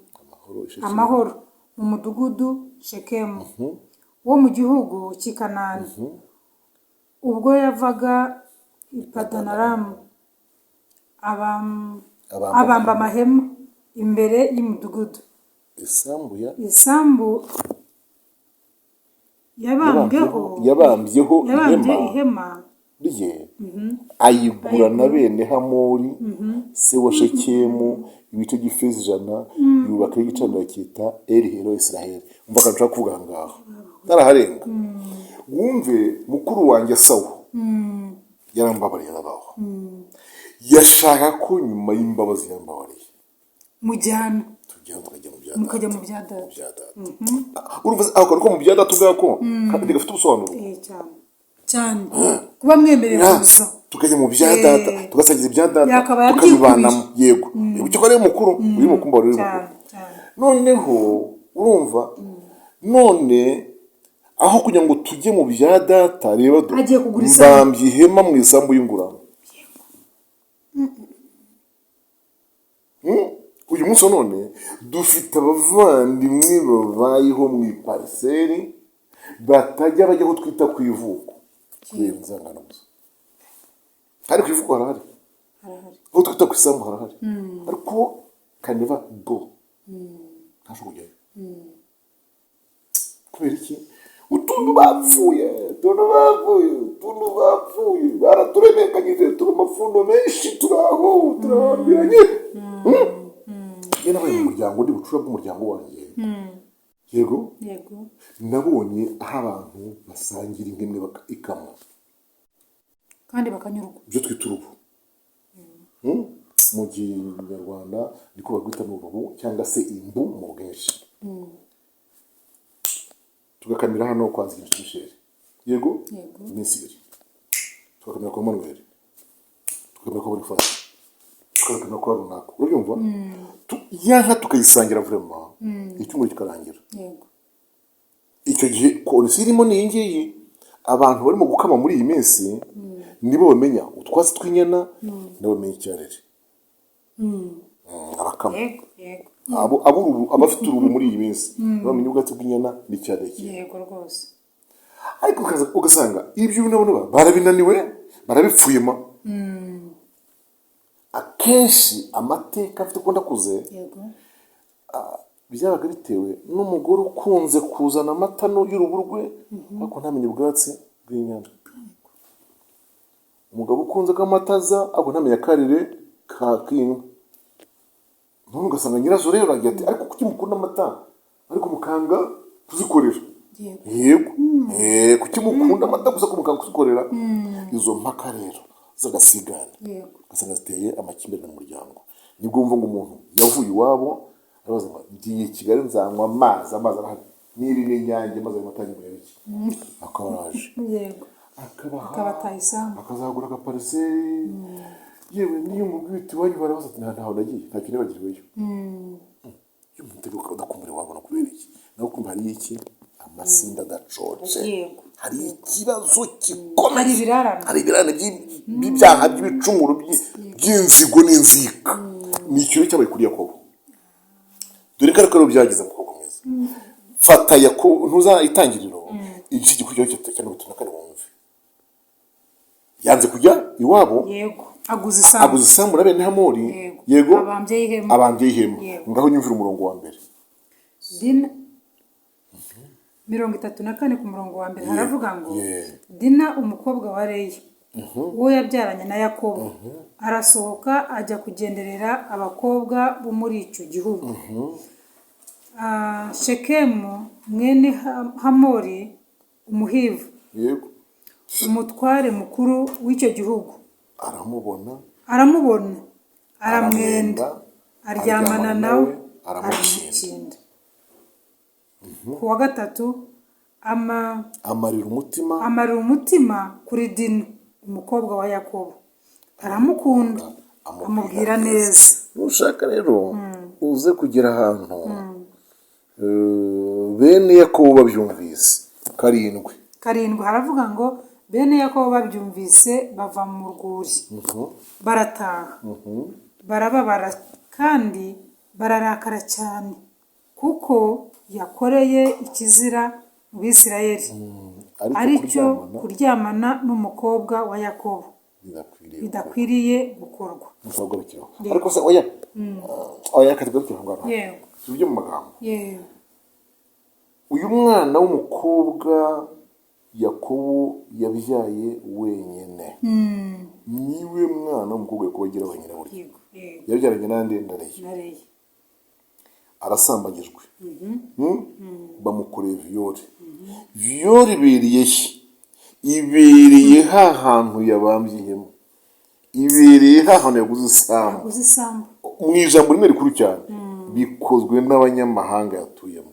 i Shekemu. Amahoro mu mudugudu Shekemu wo mu gihugu cy'i Kanani, ubwo yavaga i Padanaramu, Abamba abamba amahema imbere y'umudugudu. Isambu ya Isambu yabambweho yabambyeho yabambye ihema ihema rye, ayigura na bene Hamori se wa Shekemu ibice by'ifeza 100, yubaka igicaniro, akita Eri Elohe Israheli. Umva akantu nshaka kuvuga aha ngaha ntaraharenga. Wumve, mukuru wanjye Sawa yarambabariye, arabaho, yashaka ko nyuma y'imbabazi yambabariye mujyana tujyana, tukajya mu bya mukajya data. Mu bya data. Mu bya data. Urumva se, ako kantu ko mu bya data ubwako kandi gafite ubusobanuro. Eh, cyane cyane, kuba mwemerewe kuza Tukajya mu bya data, tugasangira ibya data, Yakabaye tukabibanamo. Yego, yego, cyo ari mukuru, uri mukuru, uri mukuru. Cyane cyane. Noneho urumva, none aho kugira ngo tujye mu bya data, reba do Agiye kugura isambu. Mbambye ihema mu isambu y'ingurano. Uyu munsi wa none dufite abavandimwe babayeho mu ipariseri, batajya bajya aho twita ku ivuko kubera inzangano gusa. Kandi ku ivuko harahari. Harahari. Aho twita ku isambu harahari, ariko can never go, ntashobora kujyayo. Kubera iki? Utuntu bapfuye, utuntu bapfuye, utuntu bapfuye, baraturemekanyije, turi amafundo menshi, turi aho turahambiranye. Njye nabaye mu muryango, ndi bucura bw'umuryango wanjye, yego. Yego. Nabonye aho abantu basangira inka imwe ikamwa kandi bakanyurwa. Ibyo twita urubu. Mu Kinyarwanda niko barwita, ni urubu cyangwa se imbu mu bwinshi. Tugakamira hano kwa Nzigiriki Michel, yego. Yego. Iminsi 2 tugakamira kwa Manuel, tugakamira kwa Boniface, tugakamira kwa runaka, urabyumva? Ya nka tukayisangira vraiment, icyumweru kikarangira. Icyo gihe konsi irimo ni iyi ngiyi: abantu barimo gukama muri iyi minsi nibo bamenya utwatsi tw'inyana, nibo bamenya icyarire. Abakama yego yego abafite urubu muri iyi minsi nibo bamenya ubwatsi bw'inyana n'icyarire cy'inka. Yego rwose. Ariko ugasanga ibyo nabo barabinaniwe, barabipfuyemo. Akenshi amateka afite uko ndakuze, byabaga bitewe n'umugore ukunze kuzana amata y'urubu rwe, ariko ntamenye ubwatsi bw'inyana, umugabo ukunze ko amata aza, ariko ntamenye akarire ka k'inka. None ugasanga nyirazo rero aragira ati: "Ariko kuki mukunda amata ariko mukanga kuzikorera?" Yego. Kuki mukunda amata gusa ko mukanga kuzikorera? Izo mpaka rero z'agasigane ugasanga ziteye amakimbirane mu muryango. Nibwo wumva ngo umuntu yavuye iwabo, arabaza ngo: "Ngiye i Kigali, nzanywa amazi, amazi arahari, niba ni inyange, maze ayo mata yanywera iki?" Akaba araje, akabaha, akaba ataha isambu, akazagura agapariseri. Yewe, niyo umubwiye uti iwanyu, barabaza ati: "Ntaho nagiye, nta kintu nibagiriweyo." Iyo umuntu ari udakumbura iwabo, no kubera iki? Nawe kumva hari iki? Amasinda adacoce. Hari ikibazo gikomeye. Hari ibirarane. Hari ibirarane by'ibyaha, by'ibicumuro, by'inzigo n'inzika. Ni ikintu cyabaye kuri Yakobo. Dore ingaruka rero byagize. Mukobwa mwiza, fata Yakobo, ntuza Itangiriro igice gikurikiraho cya 34, wumve. Yanze kujya iwabo. Yego, aguza isambu. Aguza isambu na bene Hamori. Yego. Yego. Abambye ihema. Abambye ihema. Ngaho nyumvira umurongo wa mbere. Dina, 34 ku murongo wa mbere, haravuga ngo: Dina umukobwa wa Leya, uwo yabyaranye na Yakobo, arasohoka ajya kugenderera abakobwa bo muri icyo gihugu. Shekemu mwene Hamori Umuhivu, umutware mukuru w'icyo gihugu, aramubona, aramubona, aramwenda, aramwenda, aryamana nawe, aramutsinda. Aramutsinda. Ku wa gatatu amarira umutima amarira umutima kuri Dina umukobwa wa Yakobo, aramukunda, amubwira neza. Nushaka rero uze kugera ahantu, bene Yakobo babyumvise, 7. 7 haravuga ngo: Bene Yakobo babyumvise bava mu rwuri, barataha, barababara kandi bararakara cyane, kuko yakoreye ikizira mu Bisirayeli, ariko aricyo kuryamana kuryamana n'umukobwa wa Yakobo bidakwiriye bidakwiriye gukorwa. Mushobora kugarukiraho, ariko se oya, oya, reka tugarukire aho ngaho. Yego. Tujye mu magambo. Yewe. Uyu mwana w'umukobwa Yakobo yabyaye wenyine, niwe mwana w'umukobwa Yakobo agira wenyine burya. yego yego Yabyaranye n'andi na Leya. Na Leya. Arasambagijwe. Bamukoreye viol. Viol ibereye he? Ibereye ha hantu yabambye ihema, ibereye ha hantu yaguze isambu. Uzi isambu. Mu ijambo rimwe rikuru cyane, bikozwe n'abanyamahanga yatuyemo,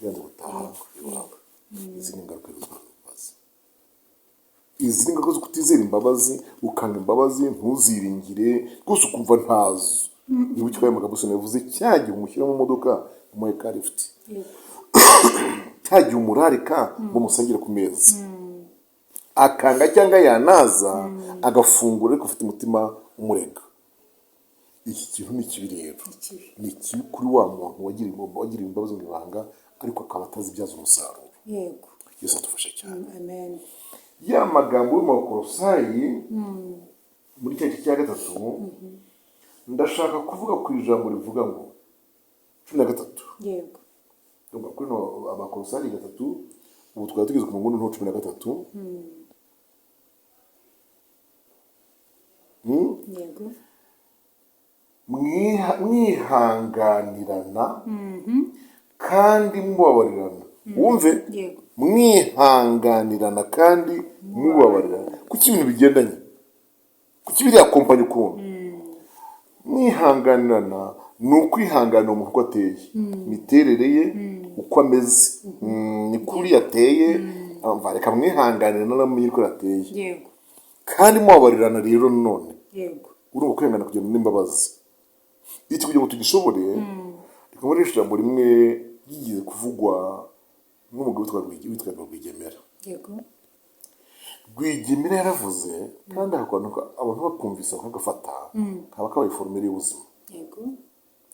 yanze gutaha iwabo. Izi ni ingaruka z'imbabazi, izi ni ingaruka zo kutizera imbabazi, ukanga imbabazi, ntuziringire rwose, ukumva ntazo. Niba icyo ayo magambo yavuze, cya gihe umushyira mu modoka, umuhe ka lift, cya gihe umurarika ngo musangire ku meza, akanga cyangwa yanaza agafungura ariko ufite umutima umurega. Iki kintu ni kibi rero. Ikibi. Ni kibi kuri wa muntu wagiriwe imbabazi mu ibanga, ariko akaba atazibyaza umusaruro. Yesu adufashe cyane. Amen. Ya magambo yo mu Bakorosayi muri cya gice cya gatatu, ndashaka kuvuga ku ijambo rivuga ngo 13. Ndumva kuri no Abakorosayi 3, ubu twari tugeze ku murongo noneho 13. Yego. Mwihanganirana kandi mubabarirana, wumve. Mwihanganirana kandi mubabarirana. Kuki ibintu bigendanye? Kuki biriya kompanyi ukuntu mwihanganirana? Ni ukwihanganira umuntu uko ateye, imiterere ye uko ameze. Ni kuri ateye. Umva, reka mwihanganire namenye uko ateye. Kandi mubabarirana rero none, urumva kwihangana kugira n'imbabazi. Iki kugira ngo tugishobore, reka nkoreshe ijambo rimwe ryigeze kuvugwa n'umugabo witwa Rwigemera. Rwigemera yaravuze, kandi ako kantu abantu bakumvise bakagafata, kaba kabaye formule y'ubuzima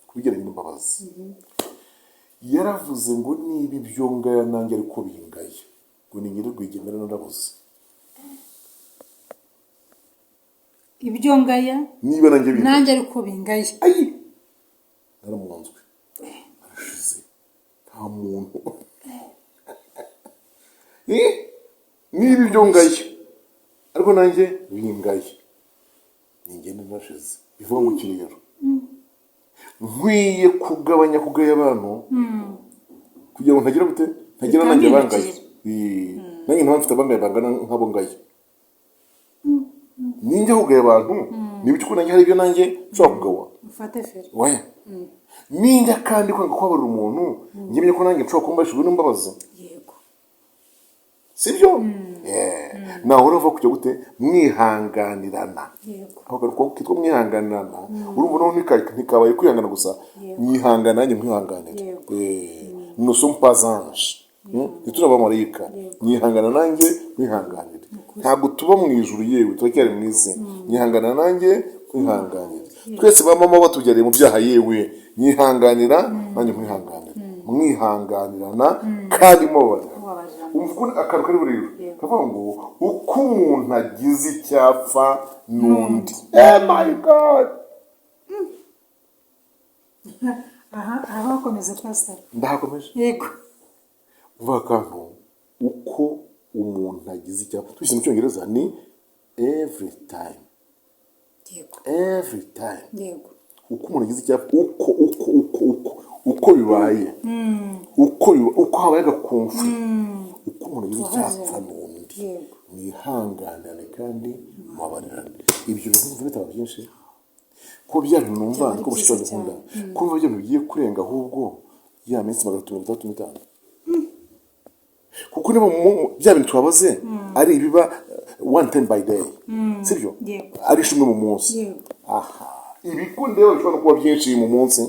ku bijyanye n'imbabazi. Yaravuze ngo niba ibyo ngaya nanjye ariko bingaye, ngo ni nyiri Rwigemera narabuze. Ibyo ngaya niba nanjye bingaye, nanjye ariko bingaye, ayi naramunzwe, arashize, nta muntu. Niba ibyo ngaye ariko nanjye bingaye, ni ngende narashize. Bivuga ngo iki rero? Nkwiye kugabanya kugaya abantu kugira ngo ntagira gute? Ntagira nanjye bangaye. Nanjye nkaba mfite abangaye bangana nk'abo ngaye. Ninjya kugaya abantu, niba icyo nanjye hari ibyo nanjye nshobora kugawa. Ufate feri. Oya, ninjya kandi kwanga kubabarira umuntu, njye menye ko nanjye nshobora kuba mbashijwe n'imbabazi. Sibyo? Naho urava kujya gute? Mwihanganirana. Aho kantu kitwa mwihanganirana, urumva noneho ntikabaye kwihangana gusa. Mwihangana nanjye nkwihanganire. Nous sommes pas anges. Ntituri abamarayika. Mwihangana nanjye nkwihanganire. Ntabwo tuba mu ijuru, yewe turacyari mu isi. Mwihangana nanjye nkwihanganire. Twese ba mama batubyariye mu byaha, yewe nyihanganira nanjye nkwihanganire. Mwihanganirana kandi mubabarira. Mubabarirana. Umva ukuntu akantu kari buriro kavuga ngo uko umuntu agize icyapfa n'undi. Oh my God! Aha aha bakomeza, pastor. Ndahakomeje. Uvuga akantu uko umuntu agize icyapfa, tubishyize mu Cyongereza ni every time. Every time. Uko umuntu agize icyapfa, uko bibaye, uko habaye agaconflit, uko umuntu agize icyapfa n'undi, mwihanganane kandi mubabarirane. Ibyo bintu numva bitaba byinshi, ko bya bintu numva Byaba ari niko mushiki wanjye byiza. Nkunda kumva ibyo bintu bigiye kurenga ahubwo ya minsi 365, kuko niba bya bintu twabaze ari ibiba one time by day, sibyo? Yego. Ari ishimwe mu munsi. Aha ibikundeba bishobora no kuba byinshi mu munsi.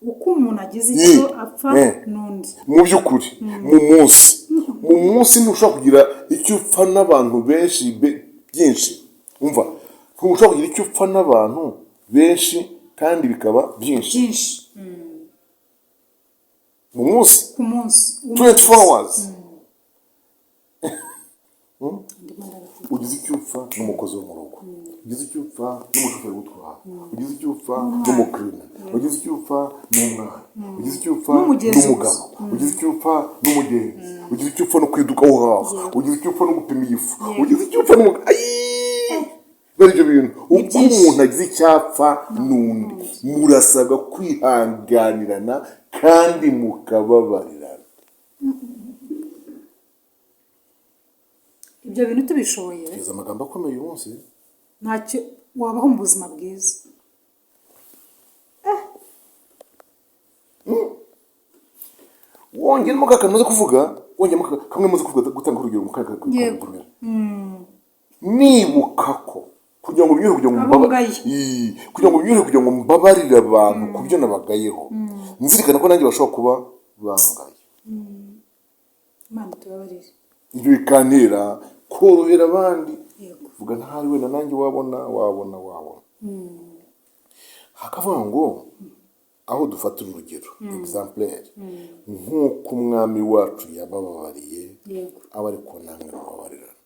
Uko umuntu agize icyo apfa n'undi. Mu by'ukuri mu munsi ntushobora kugira icyo upfa n'abantu benshi byinshi. Umva, ntushobora kugira icyo upfa n'abantu benshi kandi bikaba byinshi. Byinshi. Mu munsi. Ku munsi. 24 hours. Ndimo ndabivuga. Ugize icyo upfa n'umukozi wo mu rugo. Ugize icyo upfa n'umushoferi ugutwara, ugize icyo upfa n'umukirina, ugize icyo upfa n'umwana, ugize icyo upfa N'umugenzi. n'umugabo, ugize icyo upfa n'umugenzi, ugize icyo upfa no kwiduka aho uhaha, ugize icyo upfa no gupima igifu, ugize icyo upfa n'umugabo. Bari ibyo bintu uko Byinshi. umuntu agize icyapfa n'undi, murasabwa kwihanganirana kandi mukababarirana. Ibyo bintu tubishoboye, Tugeze amagambo akomeye uyu munsi. ntacyo wabaho mu buzima bwiza. Wongeramo ka kantu maze kuvuga, wongeramo kamwe maze kuvuga, gutanga urugero mu kaga. Nibuka ko kugira ngo binyure kugira ngo Abo ungaye. Ii, kugira ngo binyure kugira ngo mbabarire abantu ku byo nabagayeho, nzirikana ko nanjye bashobora kuba bangaye. Imana itubabarire. Ibyo bikantera korohera abandi. Vuga ntahari wenda nanjye wabona wabona wabona hakavuga ngo aho dufatira urugero, exemplaire, nk'uko umwami wacu yabababariye, aba ariko namwe mubabarirana.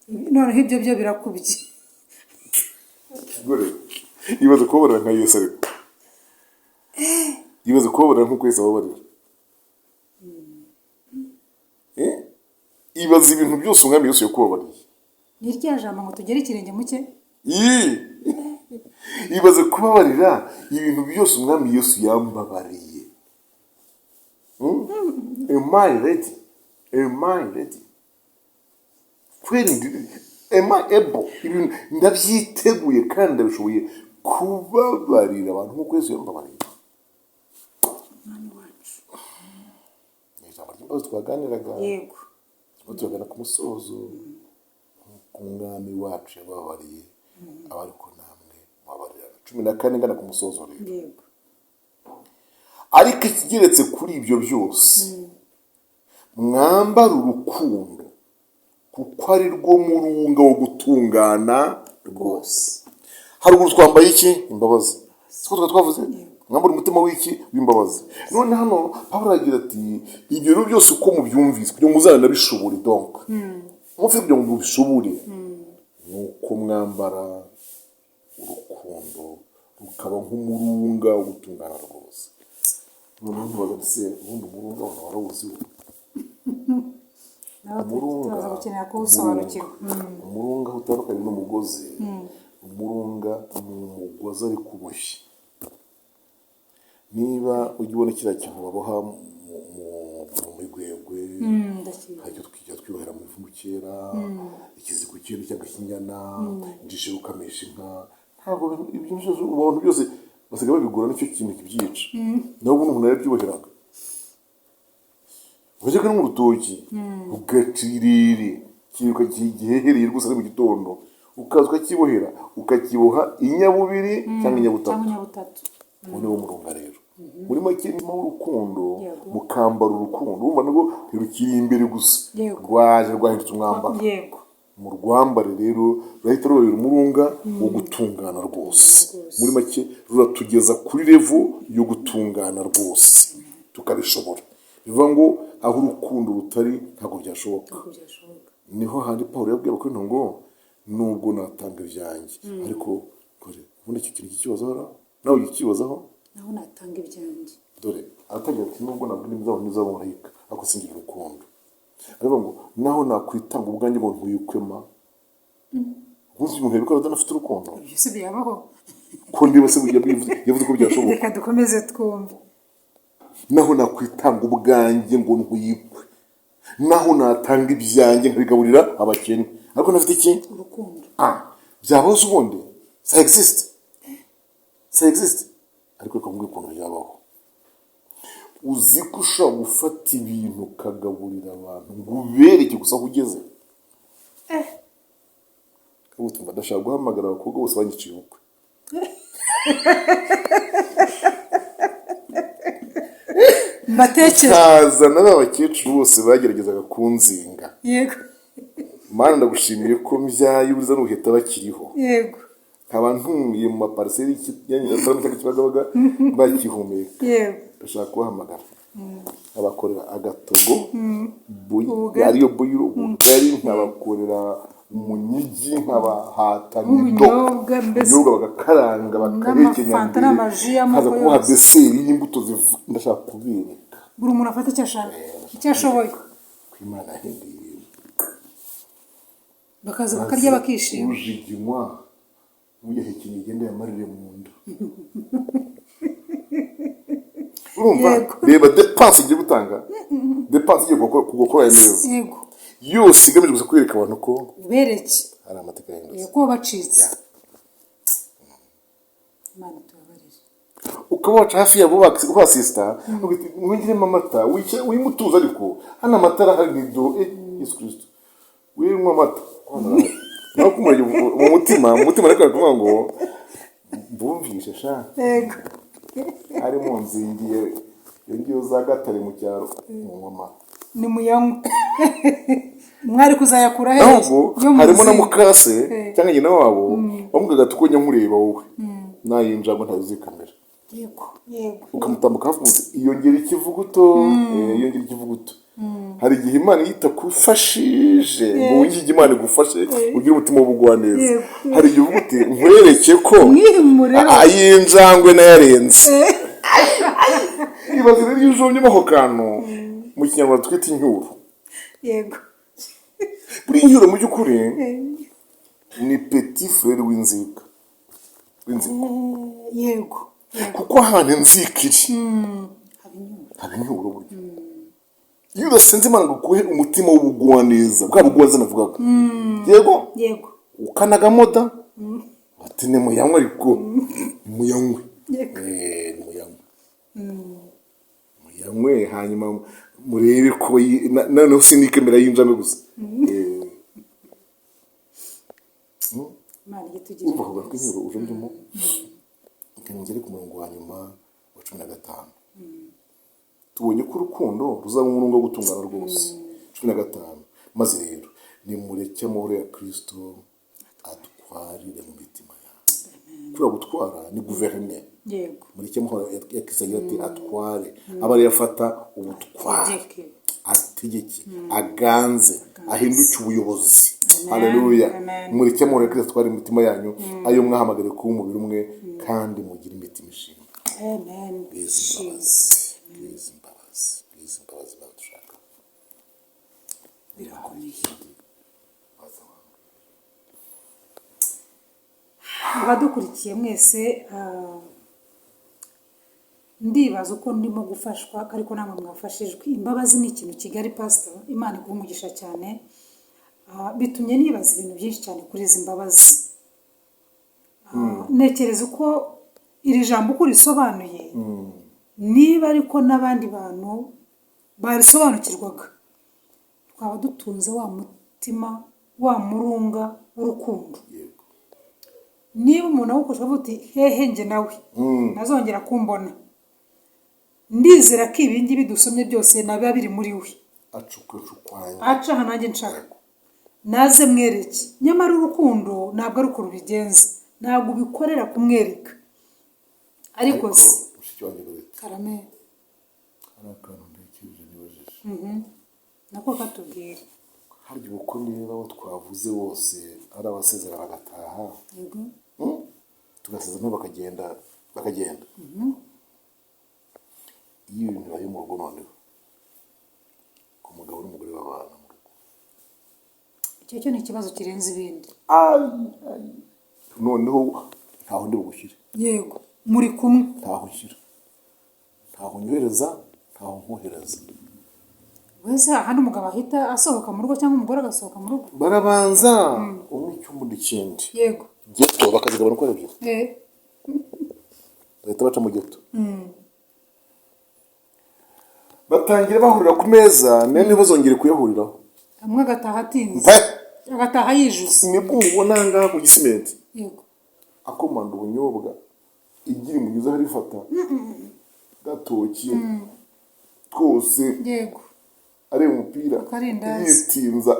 Noneho ibyo byo birakubye. Gore, ibaze kubabarira nka Yesu, ariko ibaze kubabarira nk'uko Yesu ababarira. Ibaze ibintu byose umwami Yesu yakubabariye. Ni rya jambo ngo tugere ikirenge mu cye. Ii! Ibaze kubabarira ibintu byose umwami Yesu yambabariye. Am I ready? Am I ready? Kweri am I able? Ibintu ndabyiteguye kandi ndabishoboye kubabarira abantu nk'uko Yesu yambabariye. Umwami wacu. Ni ijambo ry'imbabazi twaganiraga. Turimo turagana ku musozo. Nk'uko umwami wacu yababariye, aba ariko namwe mubabarirana. 14 ngana ku musozo rero. Ariko ikigeretse kuri ibyo byose, mwambare urukundo, kuko ari rwo murunga wo gutungana rwose. Haruguru twambaye iki? Imbabazi, siko twari twavuze? Mwambare umutima w'iki? W'imbabazi. None hano Pawulo aragira ati ibyo rero byose uko mubyumvise, kugira ngo muzanabishobore, donc mufe kugira ngo mubishobore, ni uko mwambara urukundo rukaba nk'umurunga wo gutungana rwose. Noneho ntubaza se ubundi umurunga abantu barawuzi we? Nawe Umurunga, turaza gukenera kuwusobanukirwa. Umurunga aho utandukanye n'umugozi, umurunga ni umugozi ariko uboshye. Niba ujya ubona kiriya kintu baboha mu migwegwe, Ndakizi. hari icyo twijya twibohera mu ivumu kera, ikiziko cyera cyangwa ikinyana, injishi yo gukamisha inka. Ntabwo ibyo byose abantu byose basigaye babigura, nicyo kintu kibyica. Naho ubundi umuntu yarabyiboheraga, wajyaga no mu rutoki ugacirire kiruka gihehereye rwose ari mu gitondo, ukaza ukakibohera, ukakiboha inyabubiri cyangwa inyabutatu. Cyangwa inyabutatu. Uwo ni wo murunga rero. Muri make ni urukundo. Mukambara urukundo, urumva nabwo ntirukiri imbere gusa, rwaje rwahindutse umwambaro. Mu rwambare rero rurahita rubabera umurunga wo gutungana rwose. Rwose. Muri make ruratugeza kuri level yo gutungana rwose, tukabishobora. Bivuga ngo aho urukundo rutari ntabwo byashoboka. Ntabwo byashoboka. Niho handi Paul yabwiye Abakorinto ngo nubwo natanga ibyanjye, ariko kore ubundi icyo kintu kikibazaho nawe ujya ukibazaho. Naho natanga ibyanjye. Dore aratangira ati nubwo nabwira imizabo n'iz'abamarayika ariko singira urukundo, aravuga ngo naho nakwitanga ubwanjye ngo ntuyukwema. Umunsi umuntu yabikora adanafite urukundo? Ibyo si byabaho. Ko niba se burya yavuze ko byashoboka. Reka dukomeze twumve. Naho nakwitanga ubwanjye ngo ntuyikwe, naho natanga ibyanjye nkabigaburira abakene, ariko ntafite iki? Urukundo. Ah, byabaho se ubundi? Ça existe, ça existe. Ariko reka nkubwire ukuntu byabaho. Uzi ko ushobora gufata ibintu ukagaburira abantu ngo ubereke gusa aho ugeze? Ubu tumva ndashaka guhamagara abakobwa bose banyiciye ubukwe. Mbatekere. Nkazana ba bakecuru bose bageragezaga kunzinga. Mana, ndagushimiye ko mbyaye uburiza n'ubuheta bakiriho. Nkaba ntuye mu mapariseri y'Igitaramo cyangwa Kibagabaga bakihumeka. Ndashaka kubahamagara nkabakorera agatogo Ubugari. ariyo boyiro, ubugari, nkabakorera Umunyigi, nkabahata nido. Ubunyobwa mbese. Ubunyobwa bagakaranga, bakahekenya. N'amafanta mbere n'amaji y'amoko nkaza kubaha yose. Dessert y'imbuto ndashaka kubereka. Buri muntu afata icyo ashaka, icyo ashoboye. Ko Imana yahinduye ibintu. Bakaza bakarya, bakishima. Ujiginywa uyahekenya igenda yamarire mu nda, urumva? Yego. Reba dépense igiye gutanga, dépense igiye gukora neza yose igamije gusa kwereka abantu ko ubereke hari amateka yahindutse. Yego, ko bacitse. Imana itubabarire. Ukaba waca hafi yabo ubasisita, mwinjiremo amata, wimutuza, ariko hano amata arahari, ni do Yesu Kirisito, winywa amata. Hano arahari. Nawe kumurege mu mutima, ariko ari kuvuga ngo mbumvishe sha. Ari mu nzingiye iyo ngiyo za Gatare mu cyaro, munywa amata. Ni muyanywe, mwari kuzayakura he? Ahubwo Yo mu harimo na nzinga. Mukase cyangwa nyina wabo bamugaga ati: "Uko njya nkureba wowe nayinjangwe ntazikamera." yego yego Ukamutambuka hafi munsi, iyongera ikivuguto, iyongera ikivuguto. Hari igihe Imana yita kufashije ngo wingige Imana igufashe ugire umutima w'ubugwaneza. Hari igihe uvuga uti: "Nkwereke ko Mwihimure. Ay'injangwe nayarenze." Ibaze rero iyo ujombyemo ako kantu mu Kinyarwanda twita incyuro. Buriya incyuro mu by'ukuri ni petit frère w'inzika, w'inzika. Yego. Kuko ahantu inzika iri haba inyuma. Haba incyuro. Buryo iyo udasenze Imana ngo iguhe umutima w'ubugwaneza, bwa bugwaneza navugaga, yego, ukanagamo da ati: "Nimuyanywe, ariko nimuyanywe." Nimuyanywe, muyanywe, hanyuma murebe ko noneho sinikemera y'injangwe gusa. Imana ijye itugirira Urumva ako neza. k'incyuro ujombyemo. Reka ngere ku murongo wa nyuma wa 15. Tubonye ko urukundo ruzaba umurunga wo gutungana rwose. 15: "Maze rero nimureke amahoro ya Kirisito atwarire mu mitima yawe." Kuriya gutwara ni guverineri. Mureke amahoro ya Kirisito agira ati atware, aba ariyo afata ubutware. Ategeke. Ategeke, aganze, ahinduke ubuyobozi. Amen. Haleluya. Amen. Mureke amahoro ya Kirisito atware imitima yanyu, ayo mwahamagariwe kuba umubiri umwe, kandi mugire imitima ishimwe. Amen. Bwiza imbabazi, bwiza imbabazi, bwiza imbabazi Imana dushaka. Birakomeye. Baza wangu. Abadukurikiye mwese, ndibaza uko ndimo gufashwa ariko namwe mwafashijwe. Imbabazi ni ikintu kigari. Pastor, Imana iguha umugisha cyane. Bitumye nibaza ibintu byinshi cyane kuri izi mbabazi. Ntekereza uko iri jambo uko risobanuye, niba ariko n'abandi bantu barisobanukirwaga, twaba dutunze wa mutima, wa murunga w'urukundo. Niba umuntu awukoresha avuga uti: "Hehe njye nawe ntazongera kumbona," ndizera ko ibi ngibi dusomye byose nabiba biri muri we. Acukacukwanya. Aca aha nanjye nshaka naze mwereke. Nyamara urukundo ntabwo ari uko rubigenza, ntabwo ubikorera kumwereka, ariko se Mushiki wanjye Goreti, karame. hari akantu ntekereje, nibajije. Nako katubwira. Harya ubu ko niba abo twavuze bose ari abasezera bagataha, Tugasezera nabo bakagenda, bakagenda, iyo ibintu bibaye mu rugo, noneho ku mugabo n'umugore babana mu rugo, Icyo cyo ni ikibazo kirenze ibindi. Noneho ntaho ndi bugushyire. Yego, muri kumwe. Ntaho nshyira, ntaho nyohereza, ntaho nkohereza. Wese ahandi umugabo ahita asohoka mu rugo cyangwa umugore agasohoka mu rugo. Barabanza umwe icyumba, undi ikindi. Ghetto bakazigabana uko ari ebyiri. Bahita baca mu ghetto, batangira bahurira ku meza, nayo ntibazongere kuyahuriraho. Amwe agataha atinze. Mpe! Agataha yijuse. Nibwo ubona aha ngaha ku Gisimenti akomanda ubunyobwa, igira imunyuze arifata gatoki twose, areba umupira, Akarindazi. yitinza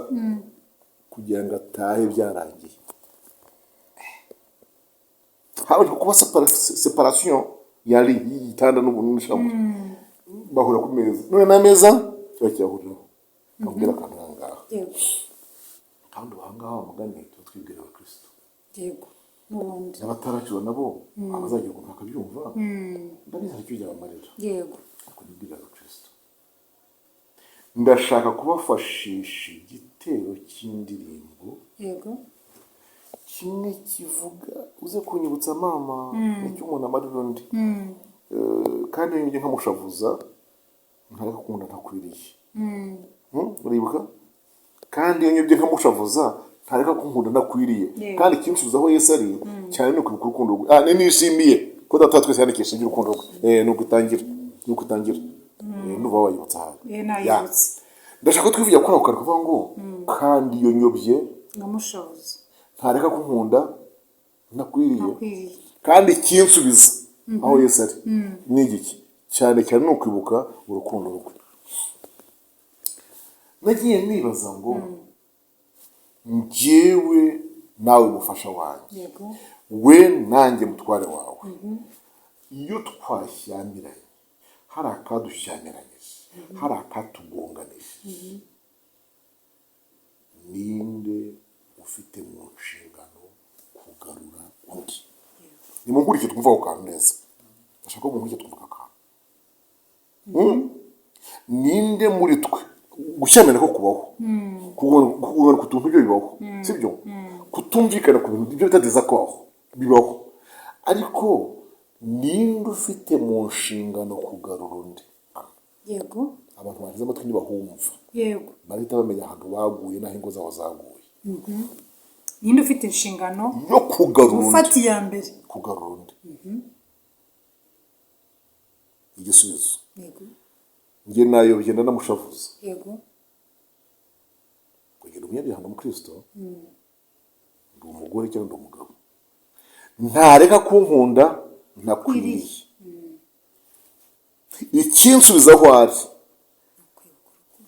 kugira ngo atahe byarangiye. Habanje kuba séparation yari y'igitanda n'ishambre, bahura ku meza, none n'ameza bakiyahuriraho. Akubwira akantu aha ngaha. Kandi ubu ahangaha wa mugani tuba twibwira abakristo Yego, n'ubundi. N'abatarakizwa nabo, abazagira ukuntu bakabyumva, ndabizi hari icyo byabamarira. Ariko nibwira abakristo, ndashaka kubafashisha igitero cy'indirimbo kimwe kivuga, uze kunyibutsa mama, nicyo umuntu amarira undi. Kandi njye nkamushavuza, ntareka kunda ntakwiriye. Uribuka? Kandi iyo nyibye nkamushavuza, ntareka kunkunda ntakwiriye. Kandi ikinsubiza aho Yesu ari cyane ni ukwibuka urukundo rwe. Ah, nishimiye ko Data wa twese yandikisha iby'urukundo rwe. Nuko itangira. Ndumva wayibutsa ahantu. Nayibutse. Ndashaka ko twivugira kuri ako kantu kavuga ngo: "Kandi iyo nyobye Nkamushavuza, ntareka kunkunda ntakwiriye, ntakwiriye, kandi ikinsubiza aho Yesu ari ni igiki? Cyane cyane ni ukwibuka urukundo rwe." Nagiye nibaza ngo njyewe nawe mufasha wanjye, we nanjye mutware wawe, iyo twashyamiranye, hari akadushyamiranyije, hari akatugonganishije, ninde ufite mu nshingano kugarura undi? Nimunkurikire twumva ako kantu neza. Ndashaka ko munkurikire twumva aka kantu. Ninde muri twe? Gushyamirana ko kubaho, kugongana ku tuntu byo bibaho, sibyo? Kutumvikana ku bintu, ibyo bita désaccord, bibaho. Ariko ninde ufite mu nshingano kugarura undi? Abantu bateze amatwi ntibahumva, barahita bamenya ahantu baguye n'aho ingo zabo zaguye. Ninde ufite inshingano yo kugarura undi? Gufata iya mbere. Kugarura undi. Igisubizo: njye nayobye, ndanamushavuza, kugira umunyabyaha umukristo, ndi umugore cyangwa ndi umugabo, ntareka kunkunda ntakwiriye, ikinsubiza aho ari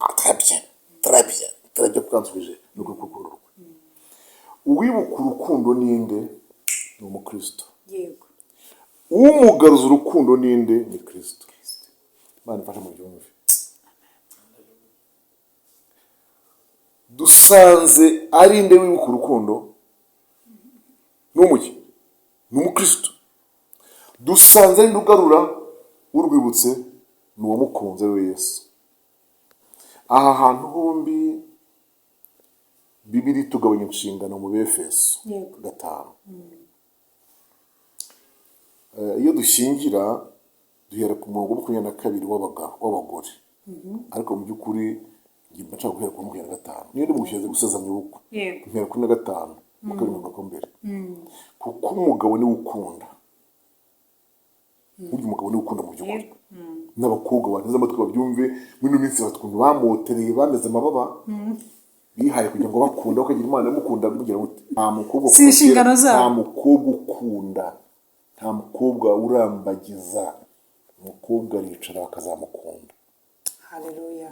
atarabye tarabye tarabye kukansubije ni urukundo rwe. Uwibuka urukundo ninde? Ni umukristo. Umugaruza urukundo ninde? Ni Kristo. Imana ifasha mu byumve. Dusanze ari nde wibuka urukundo? Ni umuki? Ni umukristo. Dusanze ari nde ugarura urwibutse? Ni uwamukunze, we Yesu. Aha hantu hombi Bibiri tugabanya inshingano mu Befeso 5. Iyo dushingira duhera ku murongo wa 22 w'abagabo, w'abagore, ariko mu by'ukuri njye mba nshaka guhera ku wa 25 niyo ndi mu gusezeranya ubukwe. Mpera kuri na gatanu mu kabiri mirongo mbere, kuko umugabo niwe ukunda. Burya umugabo niwe ukunda mu by'ukuri. N'abakobwa bateze amatwi babyumve. Muri ino minsi bafite ukuntu bamotereye, bameze amababa, bihaye kugira ngo bakunda, bakagira Imana imukunda mugira gute? Nta mukobwa Si inshingano zabo. Nta mukobwa ukunda, nta mukobwa urambagiza. Umukobwa aricara bakazamukunda. Haleluya.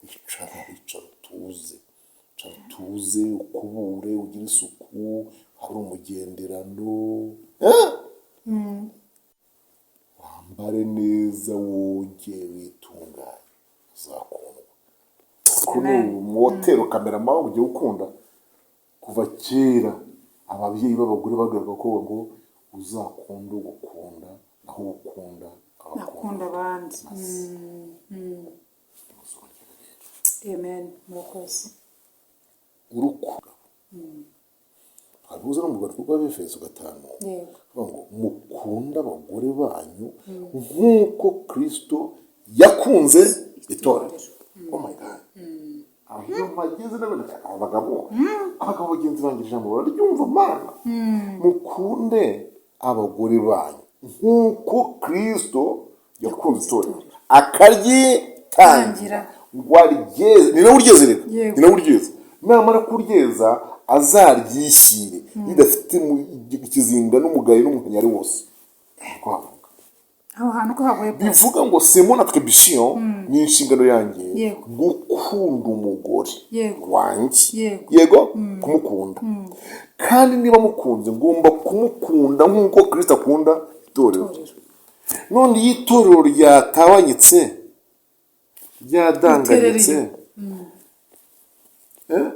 Icara, icara utuze, icara utuze, ukubure, ugire isuku, hari umugenderano. Eh? Wambare neza, woge, witunganye, uzakundwa. Kuko umwotero kamerama ugiye ukunda. Kuva kera ababyeyi b'abagore babwiraga abakobwa ngo uzakunde ugukunda, naho ukunda abakunda Akunda abandi. Muzongere rero. Amen, murakoze. Urukundo twabihuza no mu rwandiko rw'Abefeso 5, bavuga ngo mukunde abagore banyu nk'uko Kristo yakunze itorero. Oh my God, aho iyo mpageze ndabona abagabo bagenzi banjye ijambo bararyumva. Mana, mukunde abagore banyu nk'uko Kristo yakunze itorero akaryitangira ngo aryeze. Ni nawe uryeze rero. Ni nawe uryeze. Namara kuryeza azaryishyire ridafite ikizinga n'umugayo n'umunkanyari wose. Niko havuga. Aho hantu ko hagoye pasi. Bivuga ngo c'est mon attribution, ni inshingano yanjye gukunda umugore wanjye. Yego, kumukunda. Kandi niba mukunze, ngomba kumukunda nk'uko Kristo akunda itorero. Itorero. None iyo itorero ryatabanyitse, ryadanganyitse, eh?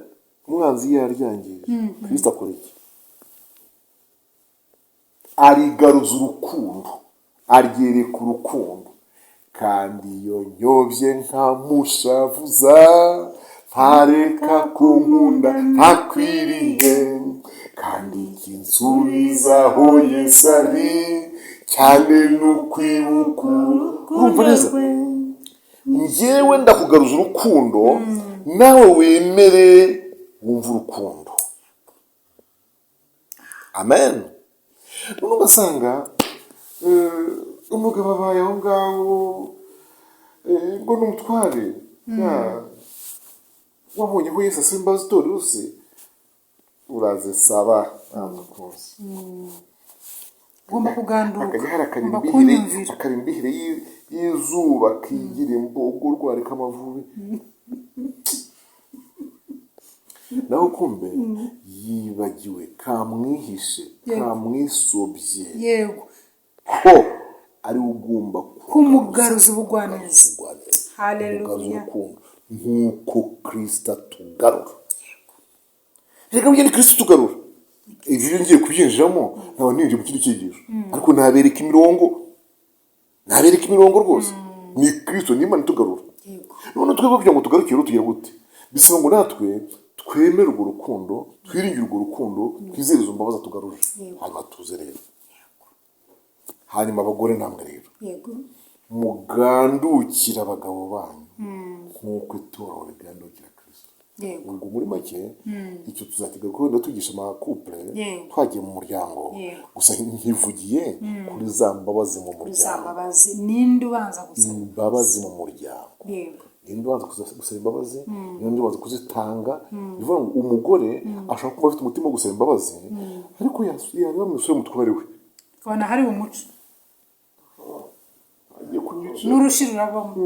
Umwanzi iyo yaryangije, Kristo akora iki? Arigaruza urukundo, aryereka urukundo. Kandi iyo nyobye nkamushavuza, ntareka kunkunda ntakwiriye, kandi ikinsubizaho Yesu ari cyane ni ukwibuka. Urumva neza? Rwe. Njyewe ndakugaruza urukundo, nawe wemere wumve urukundo. Amen. None ugasanga umugabo abaye aho ngaho, ngo ni umutware. Ya, wabonye ko Yesu asaba imbabazi itorero se, urazisaba ntamukunzi. Ugomba kuganduka. Akajya hari Ugomba akarimbihire kunyumvira. Akarimbihire y'izuba kigira imbogo rwareka amavubi, naho kumbe yibagiwe kamwihishe, kamwisobye, ko ari we ugomba kumugaruza ubugwaneza. Ubugwaneza. Haleluya. Kumugaruza urukundo nk'uko Kirisita atugarura. Reka burya ni Kirisita utugarura. Ibyo iyo ngiye kubyinjiramo nkaba ninjiye mu kindi cyigisho, ariko nabereka imirongo, nabereka imirongo rwose. Ni Kirisito, ni Imana itugarura. None twebwe kugira ngo tugarukire rero tugira gute? Bisaba ngo natwe twemere urwo rukundo, twiringire urwo rukundo, twizere izo mbabazi atugaruje, hanyuma tuze rero. Hanyuma abagore namwe rero, mugandukire abagabo banyu nk'uko itorero rigandukira Kirisito. Ubwo muri make icyo tuzakigarukaho wenda tugisha ama couple, twagiye mu muryango. Gusa nkivugiye kuri za mbabazi mu Kuri za muryango. mbabazi, ninde ubanza gusaba? Imbabazi mu muryango. Ninde ubanza gusaba imbabazi? Ninde ubanza kuzitanga? Ni ukuvuga ngo umugore ashobora kuba afite umutima wo gusaba imbabazi, ariko yareba mu isura y'umutware we, Ukabona hari umuco. Agiye kunyica. N'urushi rurabamo.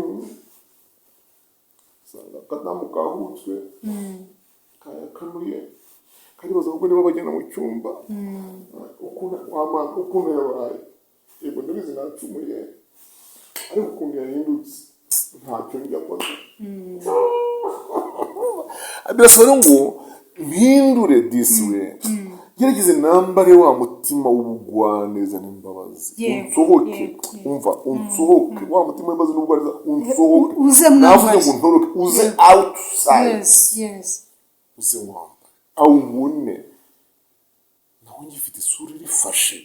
Usanga akadamu kahutswe, kayakanuye, karibaza ahubwo niba bagenda mu cyumba, ukuntu wamana, ukuntu yabaye. Yego, ndabizi nacumuye, ariko ukuntu yahindutse ntacyo njya mbona. Birasaba rero ngo mpindure disi we, gerageze nambare wa mutima w'ubugwaneza n'imbabazi, unsohoke. Yego. Umva, unsohoke wa mutima w'imbabazi n'ubugwaneza, unsohoke. Uze Navuze mwambaye. ngo ntoroke, uze outside. Uze wambaye, awubone naho ngifite isura irifashe,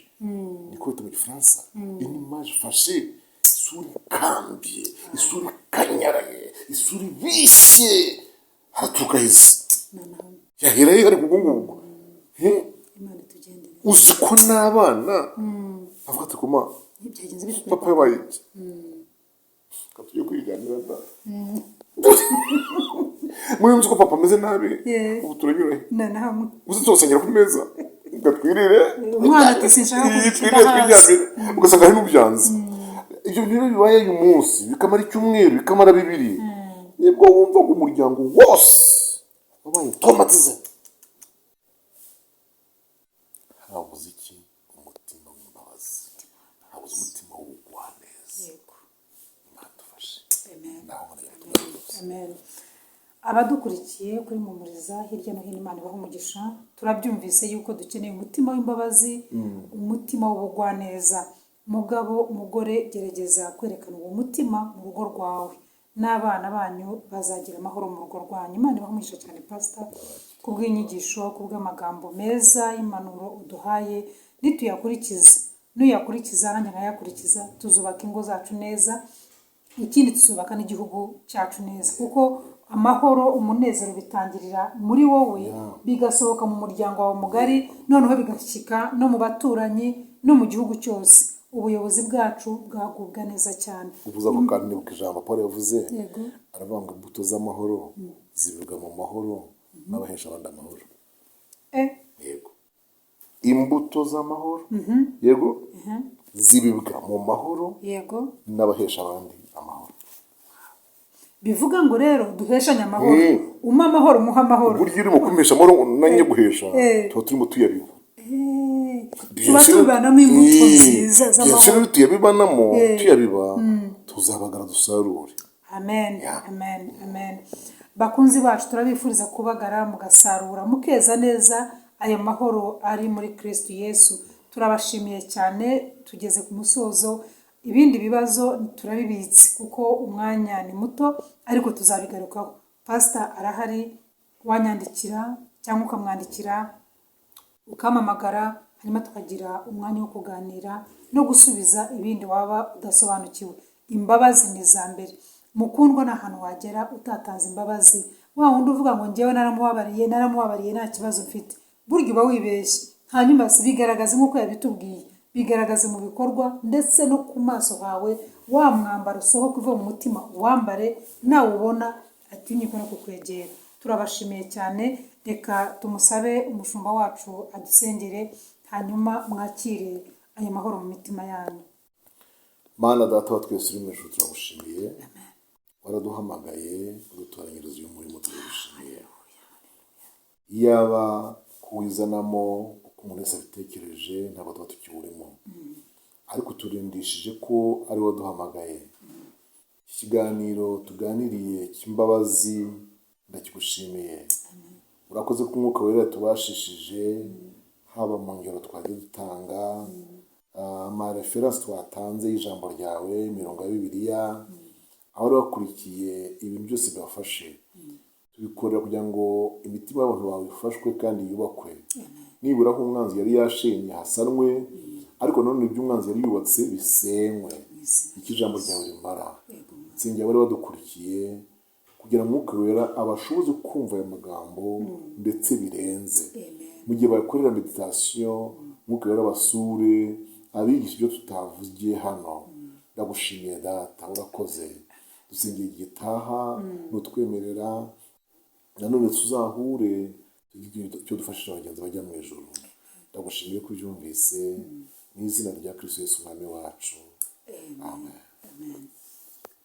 niko bita mu Gifaransa une image fâchée, isura ikambye, isura ikanyaraye, isura ibishye, haraturuka heza, yahera he? Ariko ubwo ngubwo. He? Imana itugendere. Uzi ko n'abana avuga ati: "Kuma Byagenze bite kuri papa yabaye iki? Reka tujye kwiryamira da. Muri nzi ko papa ameze nabi." Ubu turanyura he? Na hamwe. Uzi tuwusengera ku meza ngo twirire. Umwana ati: "Sinshaka Iyi, kubikira twirire hasi." twiryamire. Ugasanga hari n'ubyanze. Ibyo bintu rero bibaye uyu munsi, bikamara icyumweru, bikamara 2, nibwo wumva ngo umuryango wose wabaye traumatisé. Habuze iki? Umutima w'imbabazi, habuze umutima w'ubugwaneza. Imana idufashe. Amen. Naho nkora. Amen. Abadukurikiye kuri Mumuriza hirya no hino, Imana ibaha umugisha. Turabyumvise yuko dukeneye umutima w'imbabazi, umutima w'ubugwaneza. Mugabo, umugore, gerageza kwerekana uwo mutima mu rugo rwawe, n'abana banyu bazagira amahoro mu rugo rwanyu. Imana ibaha umugisha cyane, Pasita, kubw'inyigisho, kubw'amagambo meza y'impanuro uduhaye. Nituyakurikiza, nuyakurikiza nanjye nkayakurikiza, tuzubaka ingo zacu neza. Ikindi, tuzubaka n'igihugu cyacu neza, kuko amahoro, umunezero bitangirira muri wowe, bigasohoka mu muryango wawe mugari, noneho bigashyika no mu baturanyi no mu gihugu cyose. Ubuyobozi bwacu bwagubwa neza cyane. Uvuze ako kantu nibuka ijambo Paul yavuze. Aravuga ngo imbuto z'amahoro zibibwa mu mahoro n'abahesha abandi amahoro. Yego, imbuto z'amahoro, yego, zibibwa mu mahoro n'abahesha abandi amahoro. Bivuga ngo rero duheshanye amahoro. Umpa amahoro, umuha amahoro. Burya urimo kumpesha amahoro nanjye guhesha, tuba turimo tuyabiba. Tuba tubibanamo imbuto nziza Byinshi z'amahoro. rero tuyabibanamo, tuyabiba, tuzabagara dusarure. Amen. Yeah. Amen, amen. Bakunzi bacu, turabifuriza kubagara mugasarura, mukeza neza ayo mahoro ari muri Kristo Yesu. Turabashimiye cyane, tugeze ku musozo. Ibindi bibazo turabibitse kuko umwanya ni muto, ariko tuzabigarukaho. Pasita arahari, wanyandikira cyangwa ukamwandikira, ukampamagara, hanyuma tukagira umwanya wo kuganira no gusubiza ibindi waba udasobanukiwe. Imbabazi ni iza mbere, mukundwa. Ni ahantu wagera utatanze imbabazi. Wa wundi uvuga ngo "Ngewe naramubabariye, naramubabariye, nta kibazo mfite," burya uba wibeshye. Hanyuma si bigaragaze nk'uko yabitubwiye, bigaragaze mu bikorwa ndetse no ku maso hawe. Wa mwambaro usohoka uva mu mutima wambare, nawe ubona atinyuka no kukwegera. Turabashimiye cyane. Reka tumusabe umushumba wacu adusengere, hanyuma mwakire ayo mahoro mu mitima yanyu. Mana Data wa twese uri mu ijuru, turagushimiye. Waraduhamagaye, udutoranyiriza uyu murimo, turagushimiye. Iyaba kuwizanamo uko umuntu wese abitekereje, ntabwo tuba tukiwurimo, ariko turindishije ko ari waduhamagaye. Iki kiganiro tuganiriye cy'imbabazi, ndakigushimiye. Urakoze ko Umwuka Wera tubashishije, haba mu ngero twagiye dutanga, amareferansi twatanze y'ijambo ryawe, imirongo ya Bibiliya, abari bakurikiye ibintu byose bibafashe. Tubikorera kugira ngo imitima y'abantu bawe ifashwe kandi yubakwe, nibura aho umwanzi yari yashenye hasanwe, ariko nanone ibyo umwanzi yari yubatse bisenywe. Icyo ijambo ryawe rimara, nsengera abari badukurikiye kugira ngo Umwuka Wera abashoboze kumva aya magambo ndetse birenze. Mu gihe bakorera méditation, Umwuka Wera abasure, abigisha ibyo tutavugiye hano. Ndagushimiye Data, urakoze. Dusengeye igihe gitaha, nutwemerera nanone tuzahure, tugire icyo dufashije abagenzi bajya mu ijuru. Ndagushimiye ko ubyumvise, mu izina rya Kristo Yesu Umwami wacu, amen. Amen.